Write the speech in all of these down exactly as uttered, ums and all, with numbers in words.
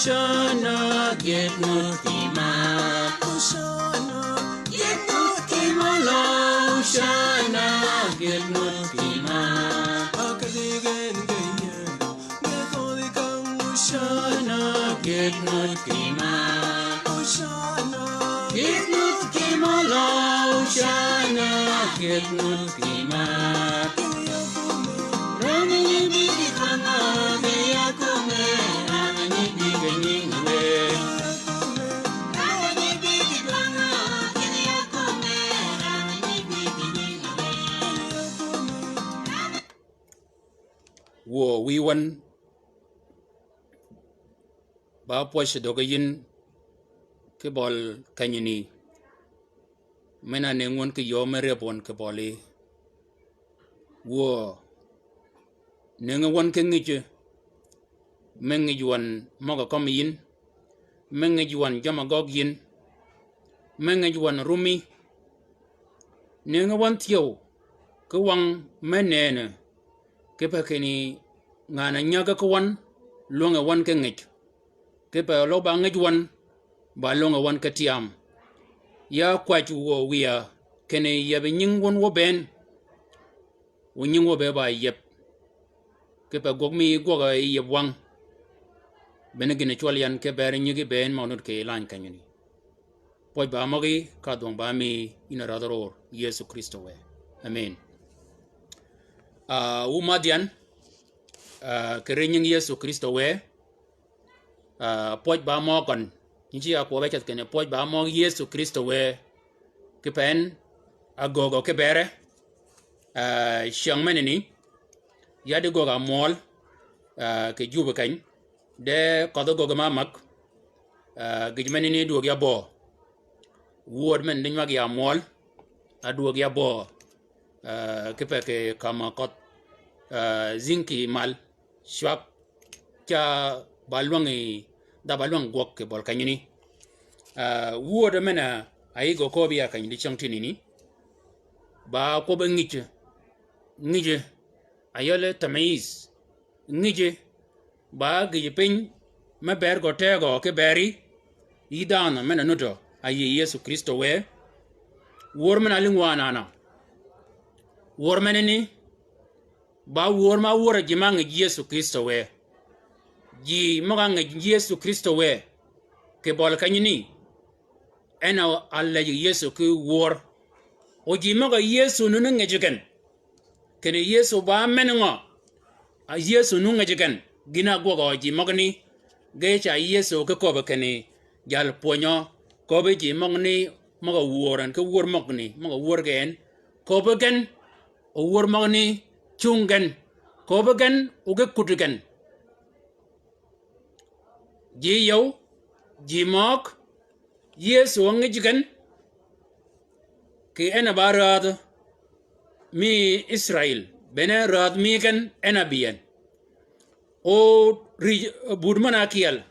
Hosanna, get not kima. Hosanna, get not kima, la. Hosanna, get not kima. Hosanna, get not kima. Hosanna, get not kima, la. Hosanna, get not kima. Wuö wïy wøn ba pwøj døge yïn ki bøl kenyini. Men-a nëngi wøn ki yöö me rëb wøn kibøli. Wuö, nëngi wøn ki ngïjji, me ngïj wøn møg-a kømmi yïn, me ngïj wøn jøm-a gøggi yïn, me ngïj wøn rummi. Nëngi wøn thyew ki wang me nëënø, kipe kinni ngan-a nyäggi ki wøn lwønge wøn ki ngïj. Kipe løg ba ngïj wøn, ba lwønge wøn ki tyam. Ya kwäj wuö wïya, kinni yeb nying wøn wø bënn, wu nying wø be ba yeb. Kipe gwøg mi gwøg-a yi yeb wang. Bene gïn-a cwøl yan ki bër nyigi bënn møg-a nud kì lany kenyini. Pwøj ba møgí, ka dhwøng ba mi, yïn a rädhi ror, Yëso Krïstø wë. Amen. Ah, wu madh yan, ah, kì ri nying Yëso Krïstø wë, ah, pwøj ba mø køn, nyi ci a kwøb-a ceth kinni pwøj ba mø Yëso Krïstø wë, kipe en, agögø ki bërre, ah, cyäng menani, yaddi göggi amwøl, ah, kì jubbi keny, de kødhi göggi ma mäg, ah, gïj menani dwöggi abøø. Wööd men di nywag yi amwøl, adwöggi abøø, ah, kipe kì kamm-a kødh, ah, zïng kì mal, cwag, ca ba lwängi, dha ba lwäng gwøg kì bøl kenyini. Ah, wööd men-a, ah, a yï gø köbbi ya keny di cäng tinini. Ba kwøbbi ngïjji, ngïjji, ayøli tamyiz, ngïjji, ba gïjji piny, me ber gø tegø ki beri, yï dhanhø men-a nudø, a yï Yëso Krïstø wë, wör men-a álïng wa anana. Wör menani, ba wör ma wör ji ma ngïj Yëso Krïstø wë. Ji møg-a ngïj Yëso Krïstø wë, kì bøl kenyini, en a lejji Yëso ki wör. O ji møg-a Yëso nuni ngïjji gen. Kinni Yëso ba men ngø, a Yëso nu ngïjji gen, gïn-a ágwøg ji møgani, ge ca Yëso ki köbbi kinni, jal pwönyø, köbbi ji møgani, møg-a wör en, ki wör møgani, møg-a wör gen, köbbi gen, o wör møgani, cung gen, köbbi gen, o ge kut gen. Ji yøw, ji møøg, Yëso á ngïj gen, kì en a ba räädh mi Israil, bene räädh mi gen en a bï en. O rij, bud men-a ákyel,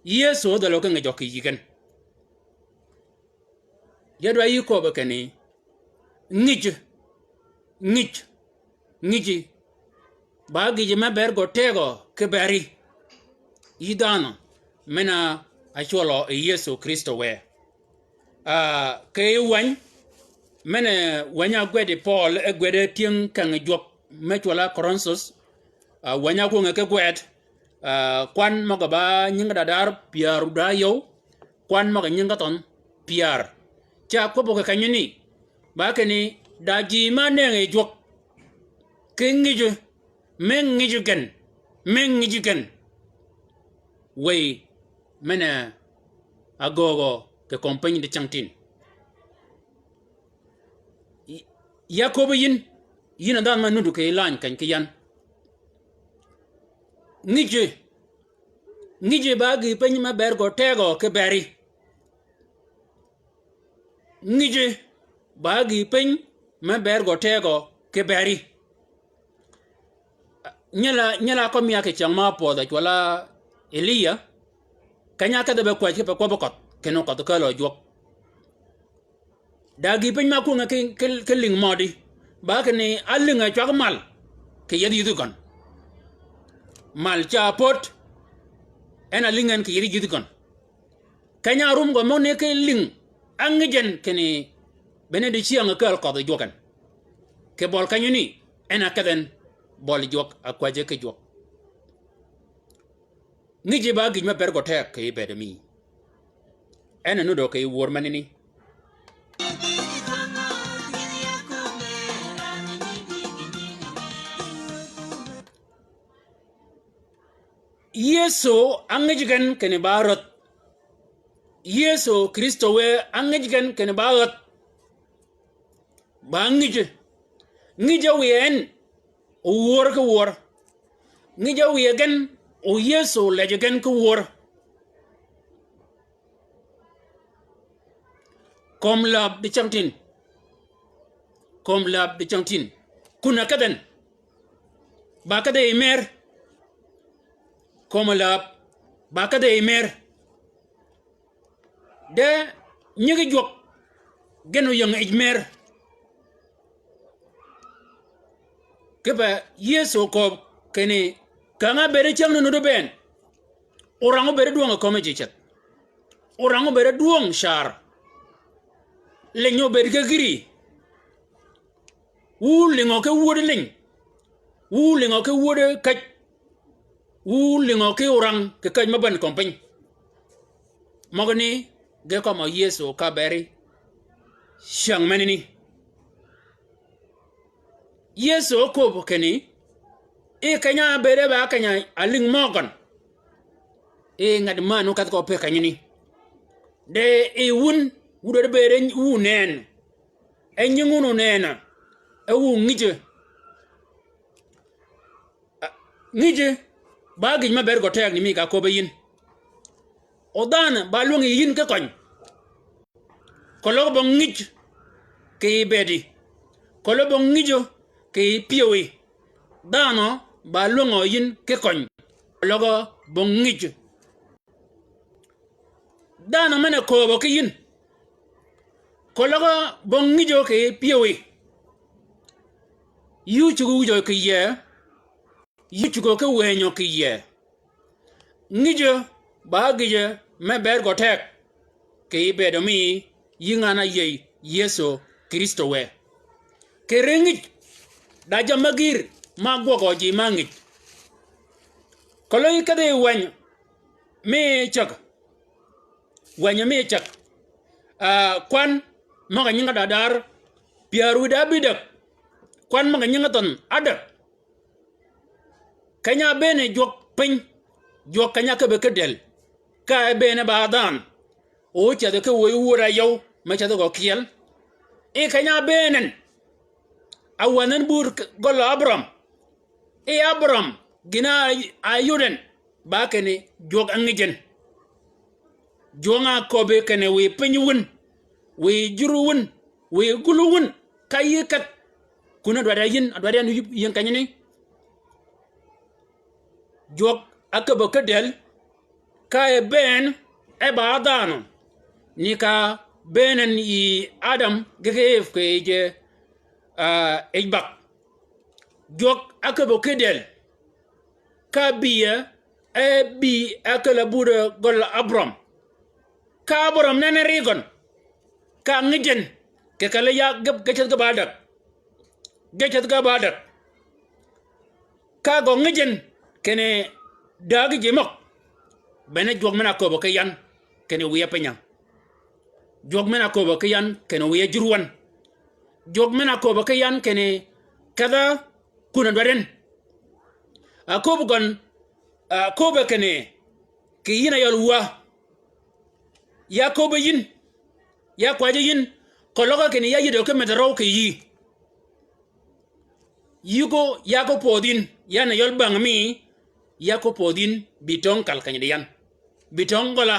Yëso dhälø ki ngïjø kì yï gen. Ya dwa yï köbbi kinni, ngïj, ngïj, ngïji, ba gïjø me ber gø tegø ki beri. Yï dhanhø, men-a ácwøllø yi Yëso Krïstø wë. Ah, kì yij wäny, men-a wäny-a ágwedi Pøøl, e gwede tyëng keng jwøk, me cwøll-a Korinthus, ah, wäny-a ákwönge ki gwed, ah, kwan møg-a ba nyingi dadar pyär da yøw, kwan møg-a nyingi thønh pyär. Ca kwøbbi kì kenyani, ba kinni, da ji ma nëngi jwøk, ki ngïjø, Me ngïjø gen, me ngïjø gen. Wëy, men-a ágöögø kì kömi piny di cängtïn. Y-, ya köbbi yïn, yïn a dhanhø me nuti kì lany keny ki yan. Ngïjø, ngïjø ba gïï piny me ber gø tegø ki beri. Ngïjø ba gïï piny me ber gø tegø ki beri. Nyel-a, nyel-a kømmi ya kì cyäng ma pwødh-a cwøl-a Eliya, keny-a ákedh-a be kwäj kipe kwøbbi kødh, kinni kødh kälø jwøk. Da gïï piny ma kwönge ki, ki, ki lïng mødi, ba kinni álïng-a cwag mal kì yethi yïdhi gøn. Mal ca pöt, en álïng en kì yethi yïdhi gøn. Keny-a árum gø møgani ki lïng, á ngïj en kinni bene dicyäng ákääl kødh jwøk en. Kì bøli kenyani, en ákedh en bøli jwøk, a kwäjji ki jwøk. Ngïjji ba gïj me ber gø teg kì bëëd mi. En a nuddø kì wör menani. Yëso á ngïj gen kinni ba rädh. Yëso Krïstø wë á ngïj gen kinni ba rädh. Ba ngïjø. Ngïjø wiye en o wör ki wör. Ngïjø wiye gen o Yëso lejø gen ki wör. Kömi läb di cängtïn. Kömi läb di cängtïn. Kun-a kedh en. Ba kedh yi mer. Kömi läb. Ba kedh yi mer. De nyigi jwøk gen oyäng yij mer. Kipe Yëso kööb kinni käng-a ábëëd cäng ni nuti bënn. Orang óbëëd dwöng-a kömi ji ceth. Orang óbëëd dwöng car. Liny óbëëd ki gïri. Wu lïngø ki wödi liny. Wu lïngø ki wödi käj. Wu lïngø ki orang kì käj me bän kömi piny. Møgani ge kømmi Yëso ka beri cyäng menani. Yëso ókööb kinni, e keny-a ábëëd e ba keny-a álïng mø gøn. E ngat männ ókedh kø pe kenyani. De e wun, wu dwaddi bëëd e wu nëën. E nying wun onëën-a, e wu ngïjø. Ngïjø, ba gïj me ber gø teg ni mi ka köbbi yïn. O dhanhø ba lwängi yïn ki køny. Keløg bong ngïj kì bëëdi. Keløg bong ngïjø kì pyëwí. Dhanhø ba lwängø yïn ki køny. Keløg bong ngïj. Dhanhø men-a kööbø ki yïn. Keløg bong ngïjø kì pyëwí. Yï ócuggi wïjø kì yie. Yï ócuggi ki wënyø kì yie. Ngïjø ba gïjø me ber gø teg. Kì bëëdø mi yï ngan-a áyïëy Yëso Krïstø wë. Kì ri ngïj da jammì gïr ma ágwøgø ji ma ngïj. Keløg kedhi wëny mi cäg. Wënyø mi cäg. Ah, kwan møg-a nyinge dadar pyär wïdá bïdäg. Kwan møg-a nyinge thønh ádäg. Keny-a ábëën jwøk piny, jwøk keny-a ákäbbi ki dël. Ka e bëën e ba dhanhø. O cedhi ki wëy wöd-a yøw, me cedhi gø kyel. E keny-a ábëën en. Awänhøn bur gøl Abram. E Abram, gïn-a áyod en, ba kinni jwøk á ngïj en. Jwøng-a áköbbi kinni wiy piny wun, wiy jur wun, wiy gul wun, ka yï kedh. Kun-a dwaddi yïn, a dwaddi yan yïn kenyani. Jwøk ákäbbø ki dël, ka e bëën e ba dhanhø. Ni ka bëën en yi Adam gïki Eve kì yij, ah, yij bag. Jwøk ákäbbø ki dël. Ka bïye, e bï e ákäl-a budø gøl Abram. Ka Abram nenni ri gøn. Ka ngïj en, kì kelli ya ge, ge ceth ge ba däg. Ge ceth ge ba däg. Ka gø ngïj en, kinni däägi ji møg. Bene jwøk men-a kööbø ki yan, kinni wiye piny-a. Jwøk men-a kööbø ki yan kinni wiye jur wøn. Jwøk men-a kööbø ki yan kinni kedh-a kun-a dwaddi en. Aköbbi gøn, aköbbi kinni, kì yïn a yøl wa. Ya köbbi yïn, ya kwajji yïn, keløg kinni ya yïdø ki medh røw kì yï. Yï ko, ya ko pödh yïn, yan a yøl bang mi, ya ko pödh yïn, bï töng kal keny di yan. Bï töng gøla,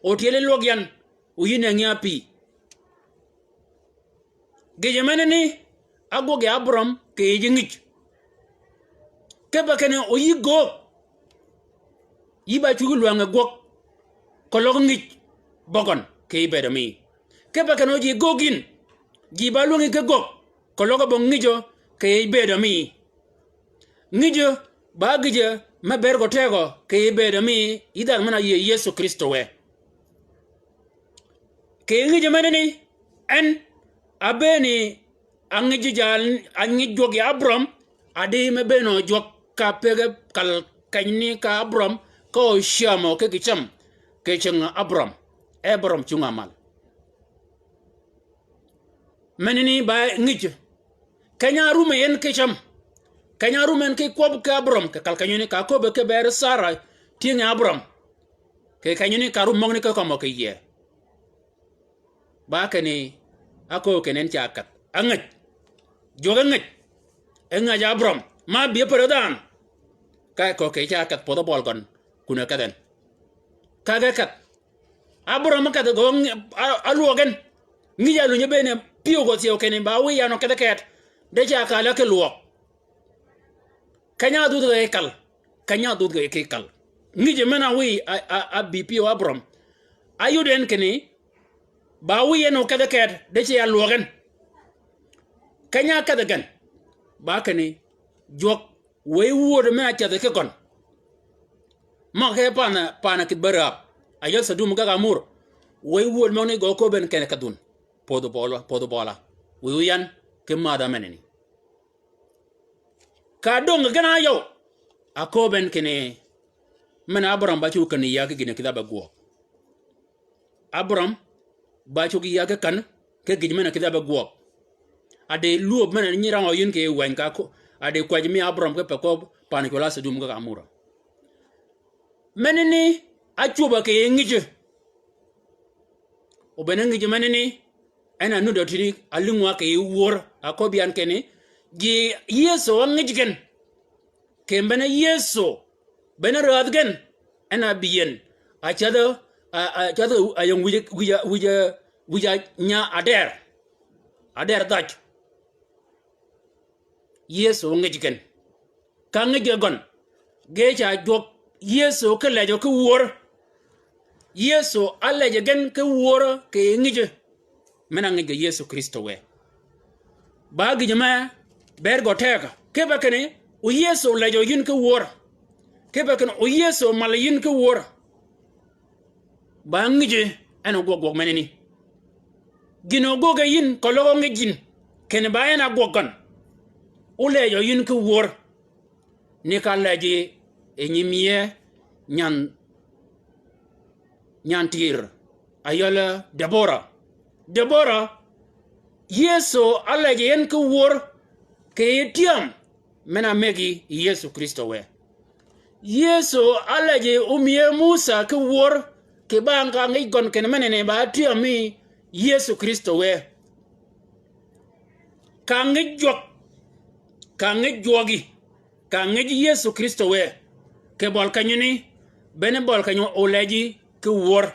o tyeli lwøg yan, o yïn a ngi a pï. Gïjø menani, ágwøg yi Abram kì yij ngïj. Kipe kinni o yï göög, yï ba cuggi lwäng yi gwøg, keløg ngïj bøgøn kì yij bëëdø mi. Kipe kinni o ji göög yïn, ji ba lwängi ki göög, keløg bong ngïjø kì yij bëëdø mi. Ngïjø ba gïjø me ber gø tegø kì yij bëëdø mi, yï dhanh men-a yïëy Yëso Krïstø wë. Kì ngïjø menani, en a bëëni a ngïj jal, a ngïj jwøk yi Abram, a di me bëënø jwøk ka pëgge kal kenyni ka Abram, ka o cyämø ki kì cam, kì cing Abram. Abram cung amal. Menani ba ngïj. Keny-a árum en ki cam. Keny-a árum en ki kwøb ki Abram, kì kal kenyni ka köbbi ki ber Sara tyëng yi Abram. Kì kenyni ka árum møgani ki kømø kì yie. Ba kinni, ákööb kinni en ca kedh. Ángäj. Jwøk ángäj. Ángäj Abram. Ma bï ápär dhanhø. Ka kööb kì ca kedh pödhø bøli gøn. Kun-a kedh en. Ka ge kedh. Abram ákedh gø ng-, a, alwøg en. Ngïj a lunyi bënn pyëw gø thyew kinni ba wiy yan o kedhi ked. De ca kal-a ki lwøg. Keny-a dhudh gø ki kal. Keny-a dhudh gø ki kal. Ngïjø men-a wiy a, a, a bï pyëw Abram. Áyod en kinni, ba wiy en o kedhi ked, de ce ya lwøg en. Keny-a kedhi gen. Ba kinni, jwøk, wëy wööd men-a cedhi ki gøn. Møg-a ke pan, pan kïdhi bär räb. A yäl Sodom gag Amora. Wëy wööd møgani gø köbbi en kinni kedhun. Pödhi bøla, pödhi bøla. Wiy oyan, ki mädha menani. Ka döng gen-a áyøw. Aköbbi en kinni, men Abram ba cuggi kän yïa ki gïn-a kïdhi ábe gwøg. Abram ba cuggi yïa ki kän, ki gïj men-a kïdhi ábe gwøg. A di lwöb men-a nyi rangø yïn kì wäny ka ko, a di kwäjji mi Abram kipe köbbi pan cwøll-a Sodom gag Amora. Menani, ácwöb-a kì yij ngïjø. O bene ngïjø menani, en a nudd-a tïni, a lïngwa kì yij wör, a köbbi yan kinni, ji Yëso wa ngïj gen. Kì bene Yëso, bene räädh gen, en a bï yien, a cädhø, a, a cädhø, a ying wïj, wïj, wïj, wïj nya adër. Adër dhaj. Yëso ngïj gen. Ka ngïj gen gøn. Ge ca jwøk Yëso ki lejø ki wör. Yëso a lejø gen ki wör kì ngïjø. Men-a ngïj gen Yëso Krïstø wë. Ba gïjø me ber gø tegø. Kipe kinni, o Yëso lejø yïn ki wör. Kipe kinni, o Yëso malø yïn ki wör. Ba ngïjø en ogwøg gwøg menani. Gïn-a ógöggi yïn keløg óngïj yïn, kinni ba en a gwøg gøn. Ólejø yïn ki wör. Ni ka lejji yi nyiim yie nyan, nyan tïr. A yøl Debora. Debora, Yëso a lejji en ki wör, kì yij tyam, men-a mëggi Yëso Krïstø wë. Yëso a lejji ómïye Musa ki wör, kì bang ka ngïj gøn kinni menani ba tyam mi Yëso Krïstø wë. Ka ngïj jwøk, ka ngïj jwøggi, ka ngïj Yëso Krïstø wë. Kì bøl kenyø ni, bene bøl kenyø olejji ki wör.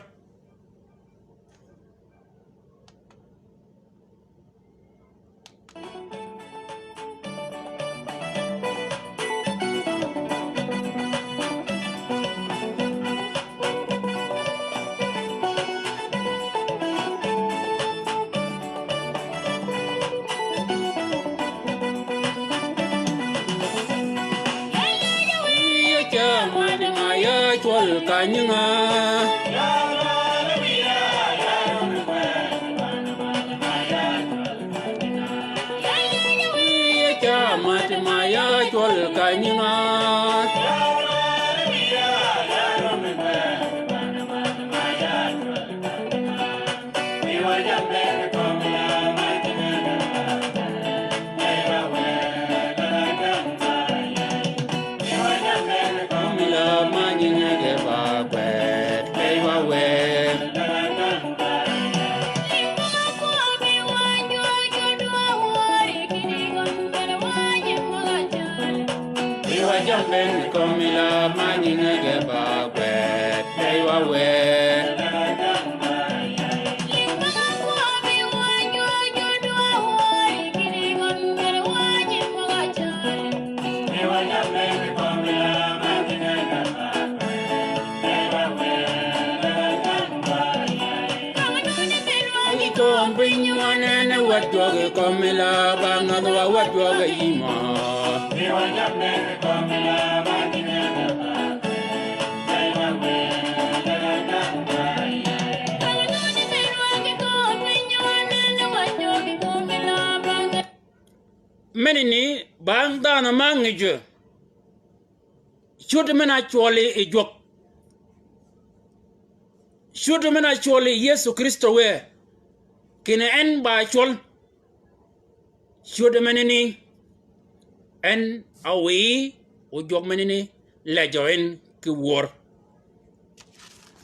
Wiye ca mad ma ya cwøl ka nyinga. Wiye ca mad ma ya cwøl ka nyinga. Menani, bang dhanhø ma ngïjø. Cuddi men-a cwøl yi jwøk. Cuddi men-a cwøl yi Yëso Krïstø wë. Kinni en ba cwøl. Cuddi menani. En a wiy, o jwøk menani. Lejjø en ki wör.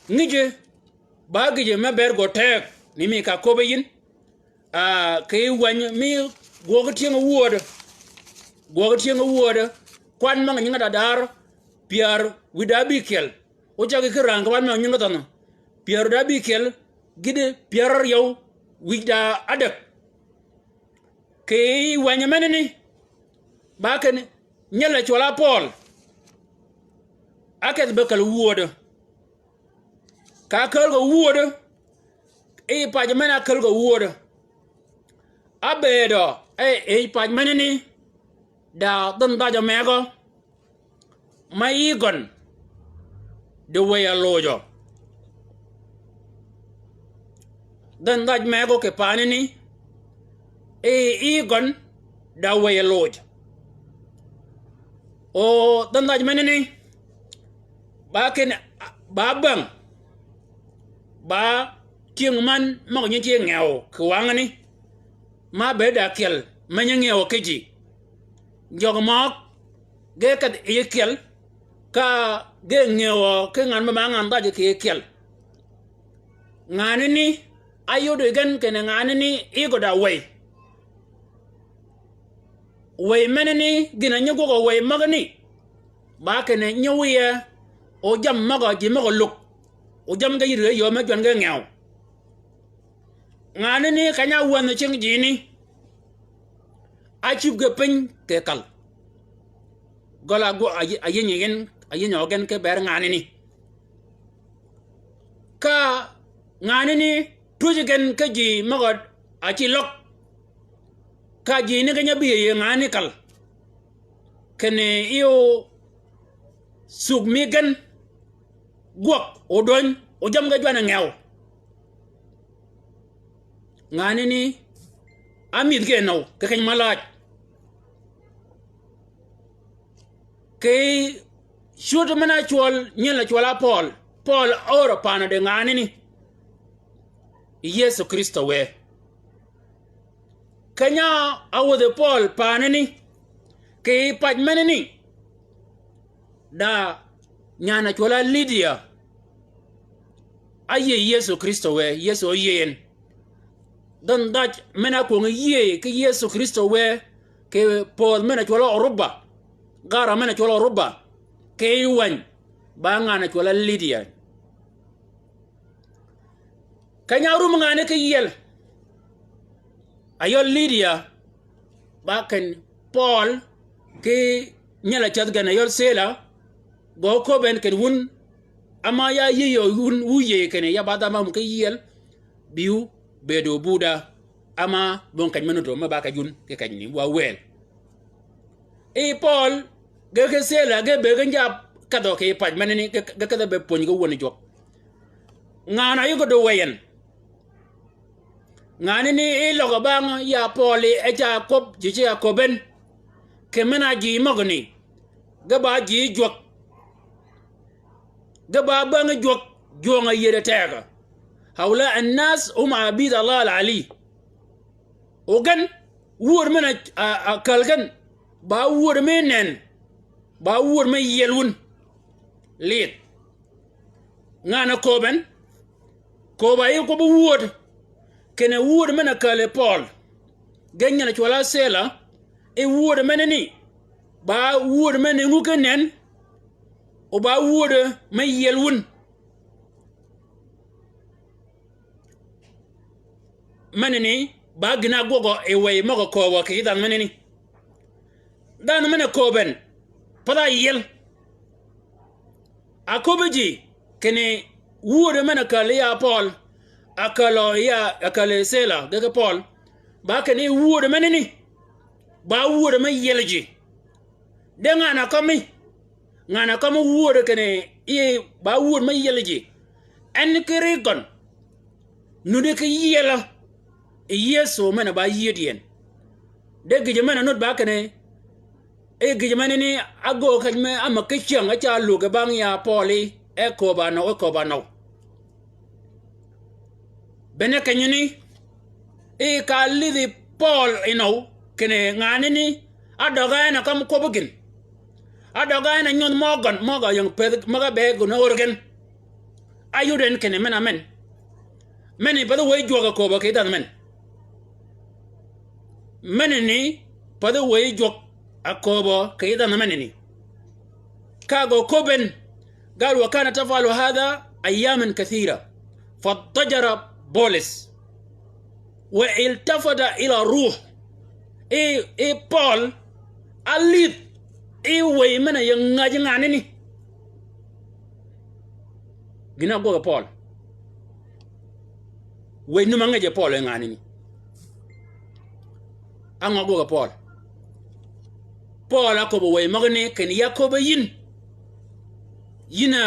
Ngïjø, ba gïjø me ber gø teg, ni mi ka köbbe yïn. Ah, kì yij wäny mi gwøg tyëng wödø. Gwøg tyëng wödø. Kwan møg-a nyinge da dar pyär wïdá bïkyel. O caggi ki rang kwan møg-a nyinge dhanhø. Pyär wïdá bïkyel, gïti pyär áryew wïdá ádäg. Kì yij wäny menani. Ba kinni, nyel-a cwøl-a Pøøl. Ákedh be käl wödø. Ka ákäl gø wödø, yij pac men-a ákäl gø wödø. Ábëëdø, e, yij pac menani, da dhanh dhajø megø, ma yï gøn, di wëy-a lojø. Dhanh dhaj megø kì paanani, e, yï gøn, da wëy-a lojø. O, dhanh dhaj menani, ba kinni, ba bäng, ba tyëng man møg-a nyi tye ngew kì wangani, ma bëëd da kyel, me nyi ngew ki ji. Jøg møg, ge kedh yij kyel, ka ge ngew ki ngan me ba ngan dhajø kì yij kyel. Nganani, áyod yi gen kinni nganani, yï gø da wëy. Wëy menani, gïn-a nyi gwøg-a wëy møgani. Ba kinni nyi wïye, o jammì møg-a ji møg-a lug. O jammì ge yïddi ge yöö me jwän ge ngew. Nganani keny-a áwänhø cingi jini. Ácïb ge piny kì käl. Gøl-a gwø-, a yï-, a yïnyi gen, a yïnyø gen ki ber nganani. Ka nganani twöjji gen ki ji møg-a cï løg. Ka jini keny-a ábï yïëy yi nganani käl. Kinni yï o thug mi gen gwøg, o döny, o jammì ge jwän-a ngew. Nganani, ámïdh ge nøw, kì keny mø laaj. Kì cwöd men-a cwøl, nyel-a cwøl-a Pøøl. Pøøl óörø panø di nganani. Yëso Krïstø wë. Keny-a áwädhi Pøøl panani. Kì pac menani. Da nyan-a cwøl-a Lidia. Áyïëy Yëso Krïstø wë, Yëso óyïëy en. Dhanh dhaj men-a kwöng yïëy ki Yëso Krïstø wë, kì pödh men-a cwøl-a Oruba. Gara men-a cwøl-a Oruba. Kì yij wäny, ba ngan-a cwøl-a Lidia. Keny-a árum ngan-a ki yiel. A yøl Lidia, ba ken Pøøl, ki nyel-a cädh gen a yøl Sila, gø köbben ken wun, ama ya yïëy wun, wu yïëy kinni ya ba dha ma árum ki yiel, bï wu bëëd obudha, ama bong keny men-a ódöög me ba keny wun, ki keny ni wa wël. Yi Pøøl, ge ki Sila, ge bëëd gen ja kedhø kì pac menani, ge, ge kedhø be pwönyi ge wun jwøk. Ngan-a yï gø dø wëy en. Nganani yi løg-a bang ya Pøøl yi e ca kwøb, ji ce ya kwøb en. Kì men-a ji møgani. Ge ba ji jwøk. Ge ba bang jwøk, jwøng-a yïëde tegø. Haula annas hum abid Allah al-ali. O gen, wur men-a, a, a, käl gen. Ba wur me nen. Ba wur me yiel wun. Lidh. Ngan-a köbben, köbb-a yï kwøbbi wööd, kinni wööd men-a kääl yi Pøøl, ge nyel-a cwøl-a Sila, yi wööd menani, Ba wuöd me nengu ki nen, o ba wuöd me yiel wun. Menani, ba gïn-a ágwøgø yi wëy møg-a kööbø kì yij dhanhø menani. Dhanhø men-a kööb en, path-a yiel. A köbbi ji, kinni wuöd men-a källi ya Pøøl, a kälø ya, a källi Sila, ge ki Pøøl. Ba kinni wuöd menani, ba wuöd me yiel ji. De ngan-a kømmi, ngan-a kømmi wuöd kinni, i ba wuöd me yiel ji. En ki ri gøn. Nuddi ki yielø, yi Yëso men-a ba yied yi en. De gïjø men-a nud ba kinni, e gïjø menani ágöög kej me ámäg ki cyäng, e ca lug kì bang ya Pøøli, e kööb-a nöw, e kööb-a nöw. Bene kenyani, i ka álïdhi Pøøl yi nöw, kinni nganani, ádøg-a en a kømmi kwøbbi gïn. Ádøg-a en a nyodh mø gøn, mø ga ying pëthi, mø ga be gøn ör gen. Áyod en kinni men-a men. Meni pathi wëy jwøk a kööbø kì yij dhanhø men. Menani, pathi wëy jwøk a kööbø kì yij dhanhø menani. Ka gø köbben, قال: وكان تفعل هذا أياما كثيرة، فاضطجر بولس، والتفت إلى الروح. I, i Pøøl, álïdh, i wëy men-a yi ngäj nganani. Gïn-a ágwøg yi Pøøl. Wëy num-a ngäj yi Pøøl yi nganani. Á ngø ágwøg yi Pøøl? Pøøl áköbbi wëy møgani kinni ya köbbi yïn. Yïn a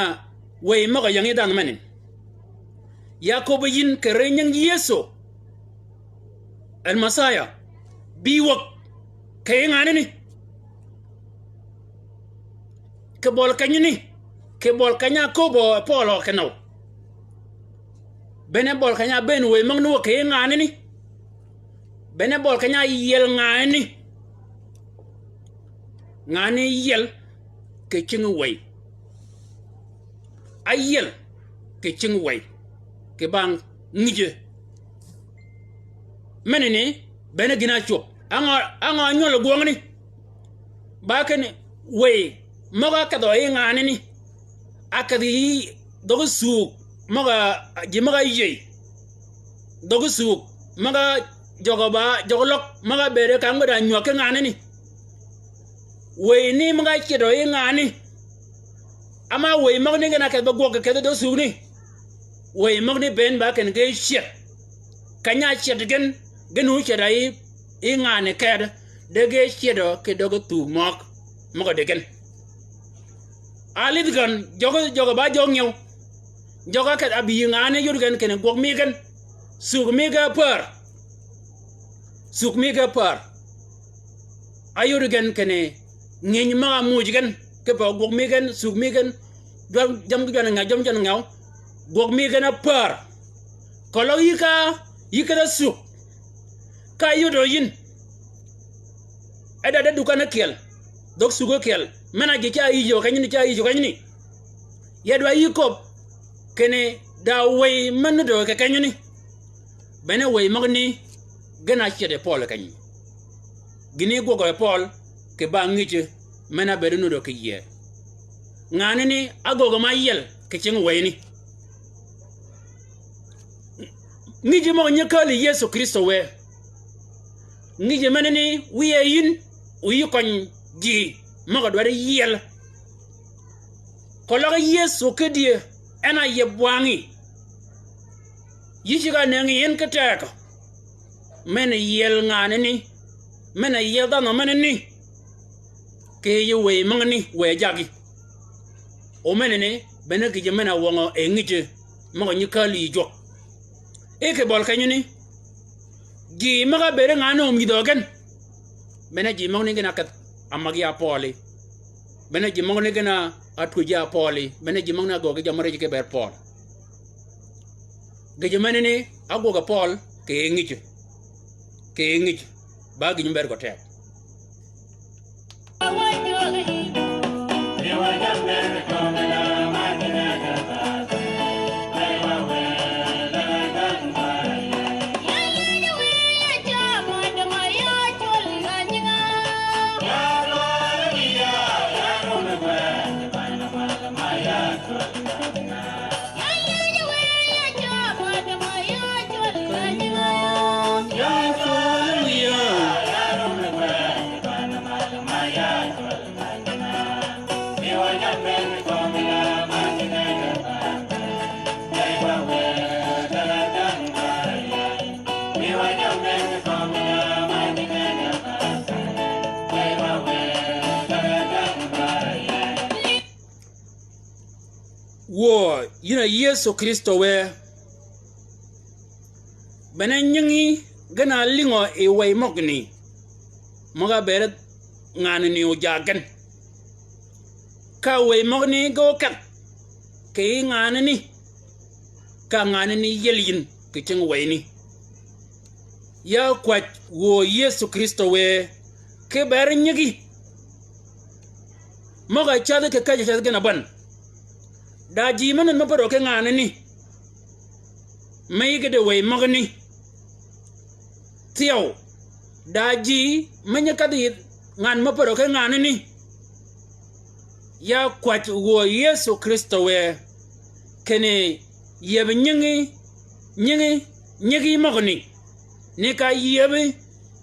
wëy møg-a ying yi dhanhø menani. Ya köbbi yïn kì ri nying Yëso. El Mesaya. Bï wäg. Kì yij nganani. Kì bøli kenyani. Kì bøli keny-a áköbbi Pøøl ø kinøw. Bene bøli keny-a ábëën wëy møgani wø kì yij nganani. Bene bøli keny-a áyiel nganani. Nganani yiel kì cing wëy. Áyiel kì cing wëy. Kì bang ngïjø. Menani, bene gïn-a ácwöb. Á ngø, á ngø ánywøl gwøngani. Ba kinni, wëy møg-a ákedhø yi nganani. Ákedhi yi dhøggi sug, møg-a, ji møg-a áyïëy. Dhøggi sug, møg-a jøg-a ba, jøg-a løg, møg-a ábëëde ka ngwed-a ánywäg ki nganani. Wëy ni møg-a ácedø yi nganani. Ama wëy møgani gen a kedh be gwøg kì kedhi dhøggi sugni. Wëy møgani bënn ba kinni ge ced. Keny-a áced gen, gen óced-a yi, yi nganani kedi, de ge cedø kì dhøggi thug møg, møg-a di gen. Álïdhi gøn, jøggi, jøggi ba jøggi ngew. Jøggi ákedh ábï yi nganani yod gen kinni gwøg mi gen. Sug mi ge ápär. Sug mi ge ápär. Áyod gen kinni ngïny møg-a ámuuj gen, kipe gwøg mi gen, sug mi gen, jwam, jam ki jwan ngew, jam jwan ngew, gwøg mi gen ápär. Keløg yï ka, yï kedh-a sug. Ka áyodø yïn. E da de dukan ákyel. Dhøg sug ákyel. Men-a ji ca yïjø kenyani, ca yïjø kenyani. Ya dwa yï köbb. Kinni da wëy me nuddø kì kenyani. Bene wëy møgani gen a ced yi Pøøl keny. Gïni gwøgø yi Pøøl kì ba ngïjø men-a ábëëd nuddø kì yie. Nganani ágögø ma yiel kì cing wëyni. Ngïjø møg-a nyi kääl yi Yëso Krïstø wë. Ngïjø menani wiye yïn o yï køny ji møg-a dwaddi yiel. Keløg Yëso kidyë en a yieb wangí. Yï ceg-a nëngi en ki teg. Men-a yiel nganani. Men-a yiel dhanhø menani. Kì yij wëy møgani, wëy jaggi. O menani, bene gïjø men-a wøngø e ngïjø møg-a nyi kääl yï jwøk. E kì bøli kenyani, ji møg-a ábëëde ngan-a ómïdhø gen. Bene ji møgani gen a kedh a mäg ya Pøøli. Bene ji møgani gen a twöj ya Pøøli. Bene ji møgani ágöög ki jø mø rijji ki bër Pøøl. Gïjø menani ágwøg a Pøøl kì yij ngïjø. Kì yij ngïjø. Ba gïjø mø bëëd gø teg. Wuö, yïn a Yëso Krïstø wë, bene nyingi gen a lïngø yi wëy møgani, møg-a bëëd nganani oja gen. Ka wëy møgani ge oketh kì yij nganani, ka nganani yiel yïn kì cingi wëyni. Ya kwäj wuö Yëso Krïstø wë, ki bëëd nyigi møg-a cädhi kì käjj-a cädhi gen a bän. Da ji men-a mø pa rø ki nganani, me yïge di wëy møgani. Thyew, da ji me nyi kädhi yïdh ngan mø pa rø ki nganani. Ya kwäj wuö Yëso Krïstø wë, kinni yieb nyingi, nyingi, nyigi møgani, ni ka yieb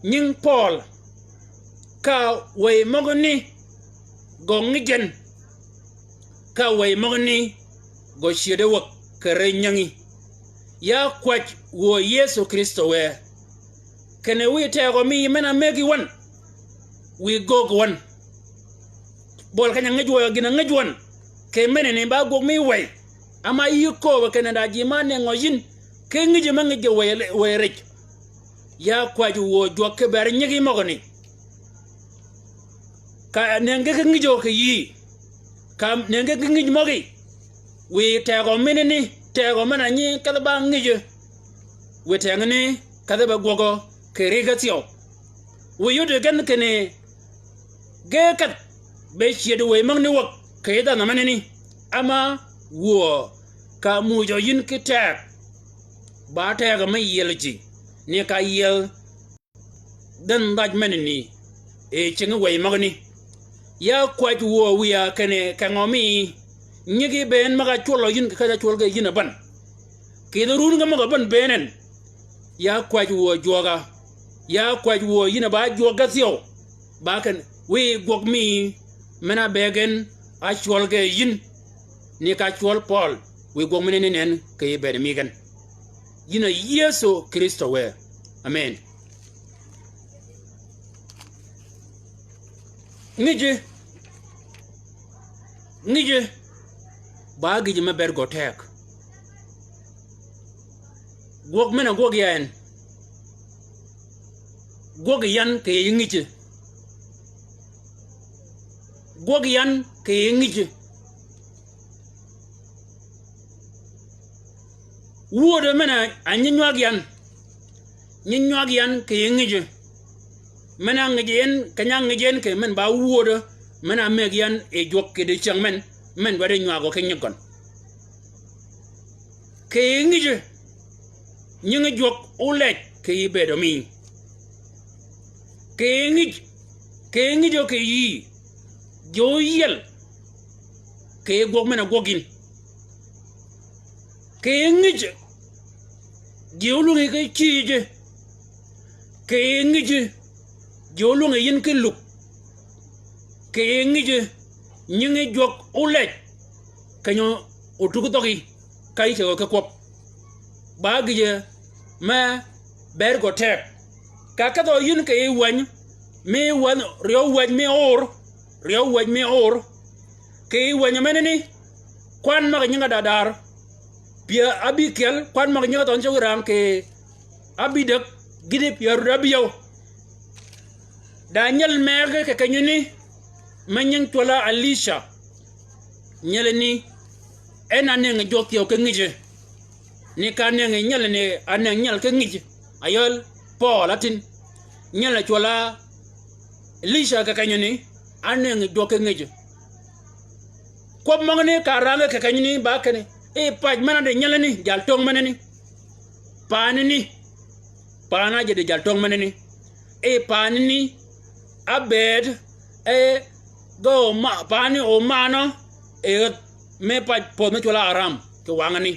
nying Pøøl, ka wëy møgani gø ngij gen, ka wëy møgani gø cyëddi wäg kì ri nyingi. Ya kwäj wuö Yëso Krïstø wë, kinni wiy tegø mi men-a mëggi wøn, wiy göög wøn. Bøl keny-a ngij wø gïn-a ngij wøn, kì menani ba gwøg mi wëy. Ama yï kööbø kinni da ji ma nëngø yïn, ki ngiji me ngij wëy, wëy rij. Ya kwäj wuö jwøk ki bëëd nyigi møgani. Ka nëngi ki ngijø kì yïí, ka nëngi ki ngij møgí. Wiy tegø menani, tegø men-a nyi kedhi ba ngijø. Wiy tegø ni kedhi be gwøgø kì ri ge thyew. Wiy yuddi gen kinni ge kedh be cyëddi wëy møgani wäg kì yij dhanhø menani. Ama wuö ka muuj yïn ki teg, ba tegø me yiel ji, ni ka yiel dhanhø dhaj menani, e cingi wëy møgani. Ya kwäj wuö wiya kinni kengø mi nyigi bënn møg-a cwøllø yïn kì käjj-a cwøl ge yïn a bän. Kì yij run ge møg-a bän bënn en. Ya kwäj wuö jwøga. Ya kwäj wuö yïn a ba jwøg ge thyew. Ba kinni wiy gwøg mi men-a bëgg en a cwøl ge yïn. Ni ka cwøl Pøøl, wiy gwøg menani nënn kì yij bëëd mi gen. Yïn a Yëso Krïstø wë. Amen. Ngiji, ngiji, ba gïjø me bëëd gø teg. Gwøg men-a gwøg yan, gwøg yan kì yij ngiji. Gwøg yan kì yij ngiji. Wuödø men-a nyi nywag yan. Nyi nywag yan kì yij ngiji. Men-a ngij en, keny-a ngij en kì men ba wuödø, men-a mëgg yan yi jwøk kì dicäng men, men dwaddi nywagø ki nyig gøn. Kì yij ngiji, nyingi jwøk olej kì yij bëëdø mi. Kì yij ngij, kì yij ngijø kì yïí, ji óyiel, kì yij gwøg men-a gwøg yïn. Kì yij ngiji, ji ólwingi ki cïïji. Kì yij ngiji, ji ólwingi yïn ki lug. Kì yij ngiji, nyingi jwøk olej, keny-a otug dhøggi, ka yï cägø ki kwøb. Ba gïjø me bëëd gø teg. Ka kedhø yïn kì yij wäny, mi wäny, ryeew wäny mi or, ryeew wäny mi or. Kì yij wäny menani, kwan møg-a nyinge dadar pyär ábïkyel, kwan møg-a nyinge thønh cöggi rang kì ábïdäg, gïti pyär rud ábïyøw. Da nyel mëggi kì kenyani, me nying cwøl-a Alica. Nyelani, en a nëngi jwøk thyew ki ngiji. Ni ka nëngi nyelani, a nëngi nyel ki ngiji. Ayøl Pøøl átïn. Nyel cwøl-a Alica kì kenyani, a nëngi jwøk ki ngiji. Kwøb møgani ka rang kì kenyani ba kinni, e pac men-a di nyelani, jaltöng menani. Paanani, paana ji di jaltöng menani. E paanani, ábëëd, e, ge oma-, paani omanø, e ghäth me pac pödh me cwøl-a Aram, kì wangani.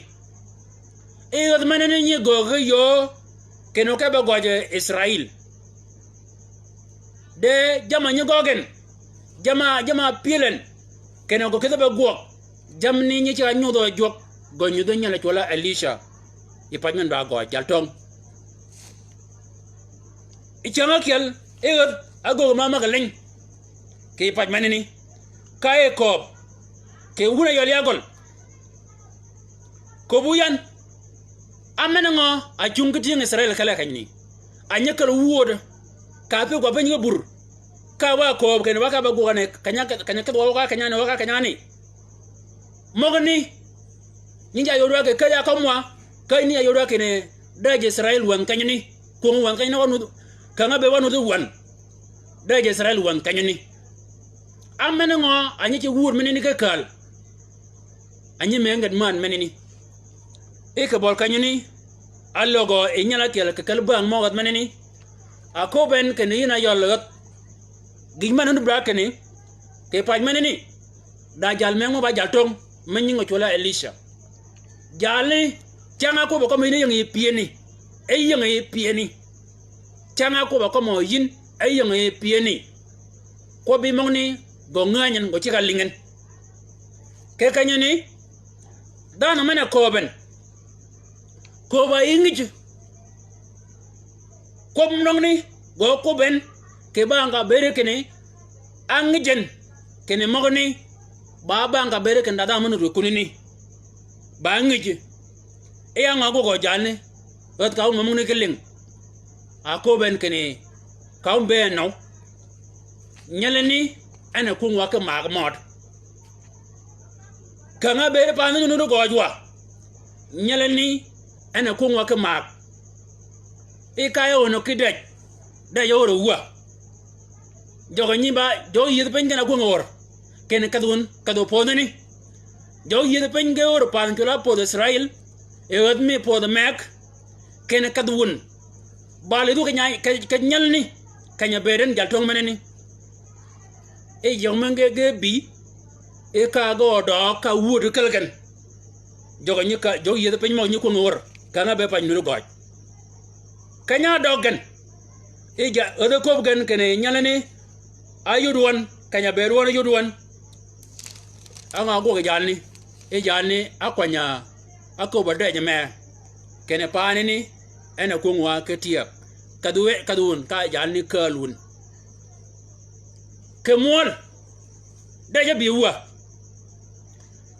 E ghäth menani nyi göög ki yöö, kinni okebbe gøj Israil. De jamm-a nyi gøggi en, jamm-a, jamm-a pyël en, Kinni gø kïdhi be gwøg. Jammì ni nyi ceg-a nyudhø jwøk, gø nyudhi nyel cwøl-a Elica. Yi pac men ba gø jaltöng. Yi cäng ákyel, e ädh, ágöggi ma mäg-a liny. Kì pac menani. Ka e kööb. Kì wun-a yøl ya gøl. Köbbu yan. Á men-a ngø, a cungi ki tyëng Israil kelli kenyani. A nyi käl wuöd. Ka ápï gwa piny ki bur. Ka wa kööb kinni wa ka be gwøg ni, keny-a, keny-a kedh wa wø ka keny-a ni, wø ka keny-a ni. Møgani. Nyi ja yod wa kì käjj-a kømwa, käjj ni ja yod wa kinni, dëj Israil wänhi kenyani. Kwöng wänhi kenyani wa nudh, käng-a be wa nudh wän. Dëj Israil wänhi kenyani. Á men-a ngø, a nyi ce wur menani ki kääl. A nyi mëngi gen män menani. I kì bøl kenyani, álöggø yi nyal ákyel kì kelli bäng møg-a ädh menani. A köbben kinni yïn a yøl ädh. Gïj men-a nuti bra kinni, kì pac menani. Da jal mëng mø ba jaltöng, me nying-a cwøl-a Elica. Jalni, cäng-a ákwøbb-a kømmi yïn e ying yi pyëni. E ying yi pyëni. Cäng-a ákwøbb-a kømmi yïn, e ying yi pyëni. Kwøbbi møgani, gø ngänyi en, gø ceg-a lïngi en. Kì kenyani, dhanhø men-a kööb en. Kööb-a yi ngïj. Kwøb møgani, gø kwøb en, kì bang ka bëëd kinni, á ngïj en, kinni møgani, ba bang ka bëëd kinni da dhanhø men-a rwöj kunani. Ba ngïj. E ya ngø ágwøg jalni, ädh ka wun mø møgani ki lïng. A kööb en kinni, ka wun bëën nøw. Nyelani, en a kwöng wa ki maag mød. Käng-a bëëd path ni nuti gøøj wa. Nyelani, en a kwöng wa ki maag. I ka ya ön ki dëj. Dëj ör wa. Jøg-a nyi ba, jøg-a yiedhi piny gen a kwöng ör. Kinni kedh wun, kedh opödhani. Jøg-a yiedhi piny ge ör path cwøl-a pödh Israil. E ädh mi pödh meg. Kinni kedh wun. Ba lidhu ke nya, ke, ke nyelani. Keny-a bëëd en jaltöng menani. E jøg men ge, ge bï. E ka ge odøøg ka wuöd kelli gen. Jøg-a nyi ka, jøg-a yiedhi piny møg nyi kwöng wør. Käng-a be pac nuti gøøj. Keny-a døg gen. E ja, ädh-a köbbi gen kinni nyelani. Áyod wøn, keny-a bëëd wøn, áyod wøn. Á ngø ágwøg jalni. E jalni, ákwany-a, áköbb-a dëj me. Kinni paanani, en a kwöng wa ki tyëg. Kedh we, kedh wun, ka jalni kääl wun. Kì mwøl. Dëj-a bï wa.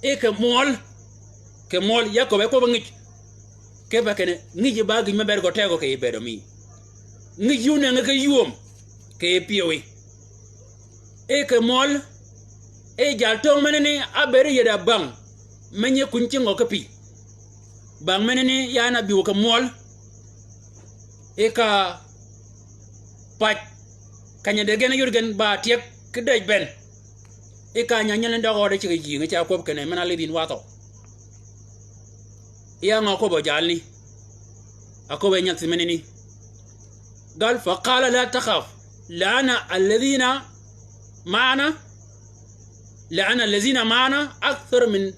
E kì mwøl. Kì mwøl, ya köbbe kwøbbi ngïj. Kipe kinni, ngïj ba gïj me bëëd gø tegø kì bëëdø mi. Ngïj yï ónëngi ki ywöm, kì pyëwí. E kì mwøl, e jaltöng menani ábëëd yïd-a bäng, me nyi kuny cinggø ki pï. Bäng menani yan a bï wø kì mwøl. E ka pac, keny-a de gen yod gen ba tyëg ki dëj bënn. I ka nya nyelani døg ød ceg yïngi ca kwøb kinni men-a lidh yïn wa thøw. Ya ngø ákwøbbø jalni. Ákwøbbø nyal thimeni ni. قال: فقال: لا تخف، لأن الذين معنا، لأن الذين معنا أكثر من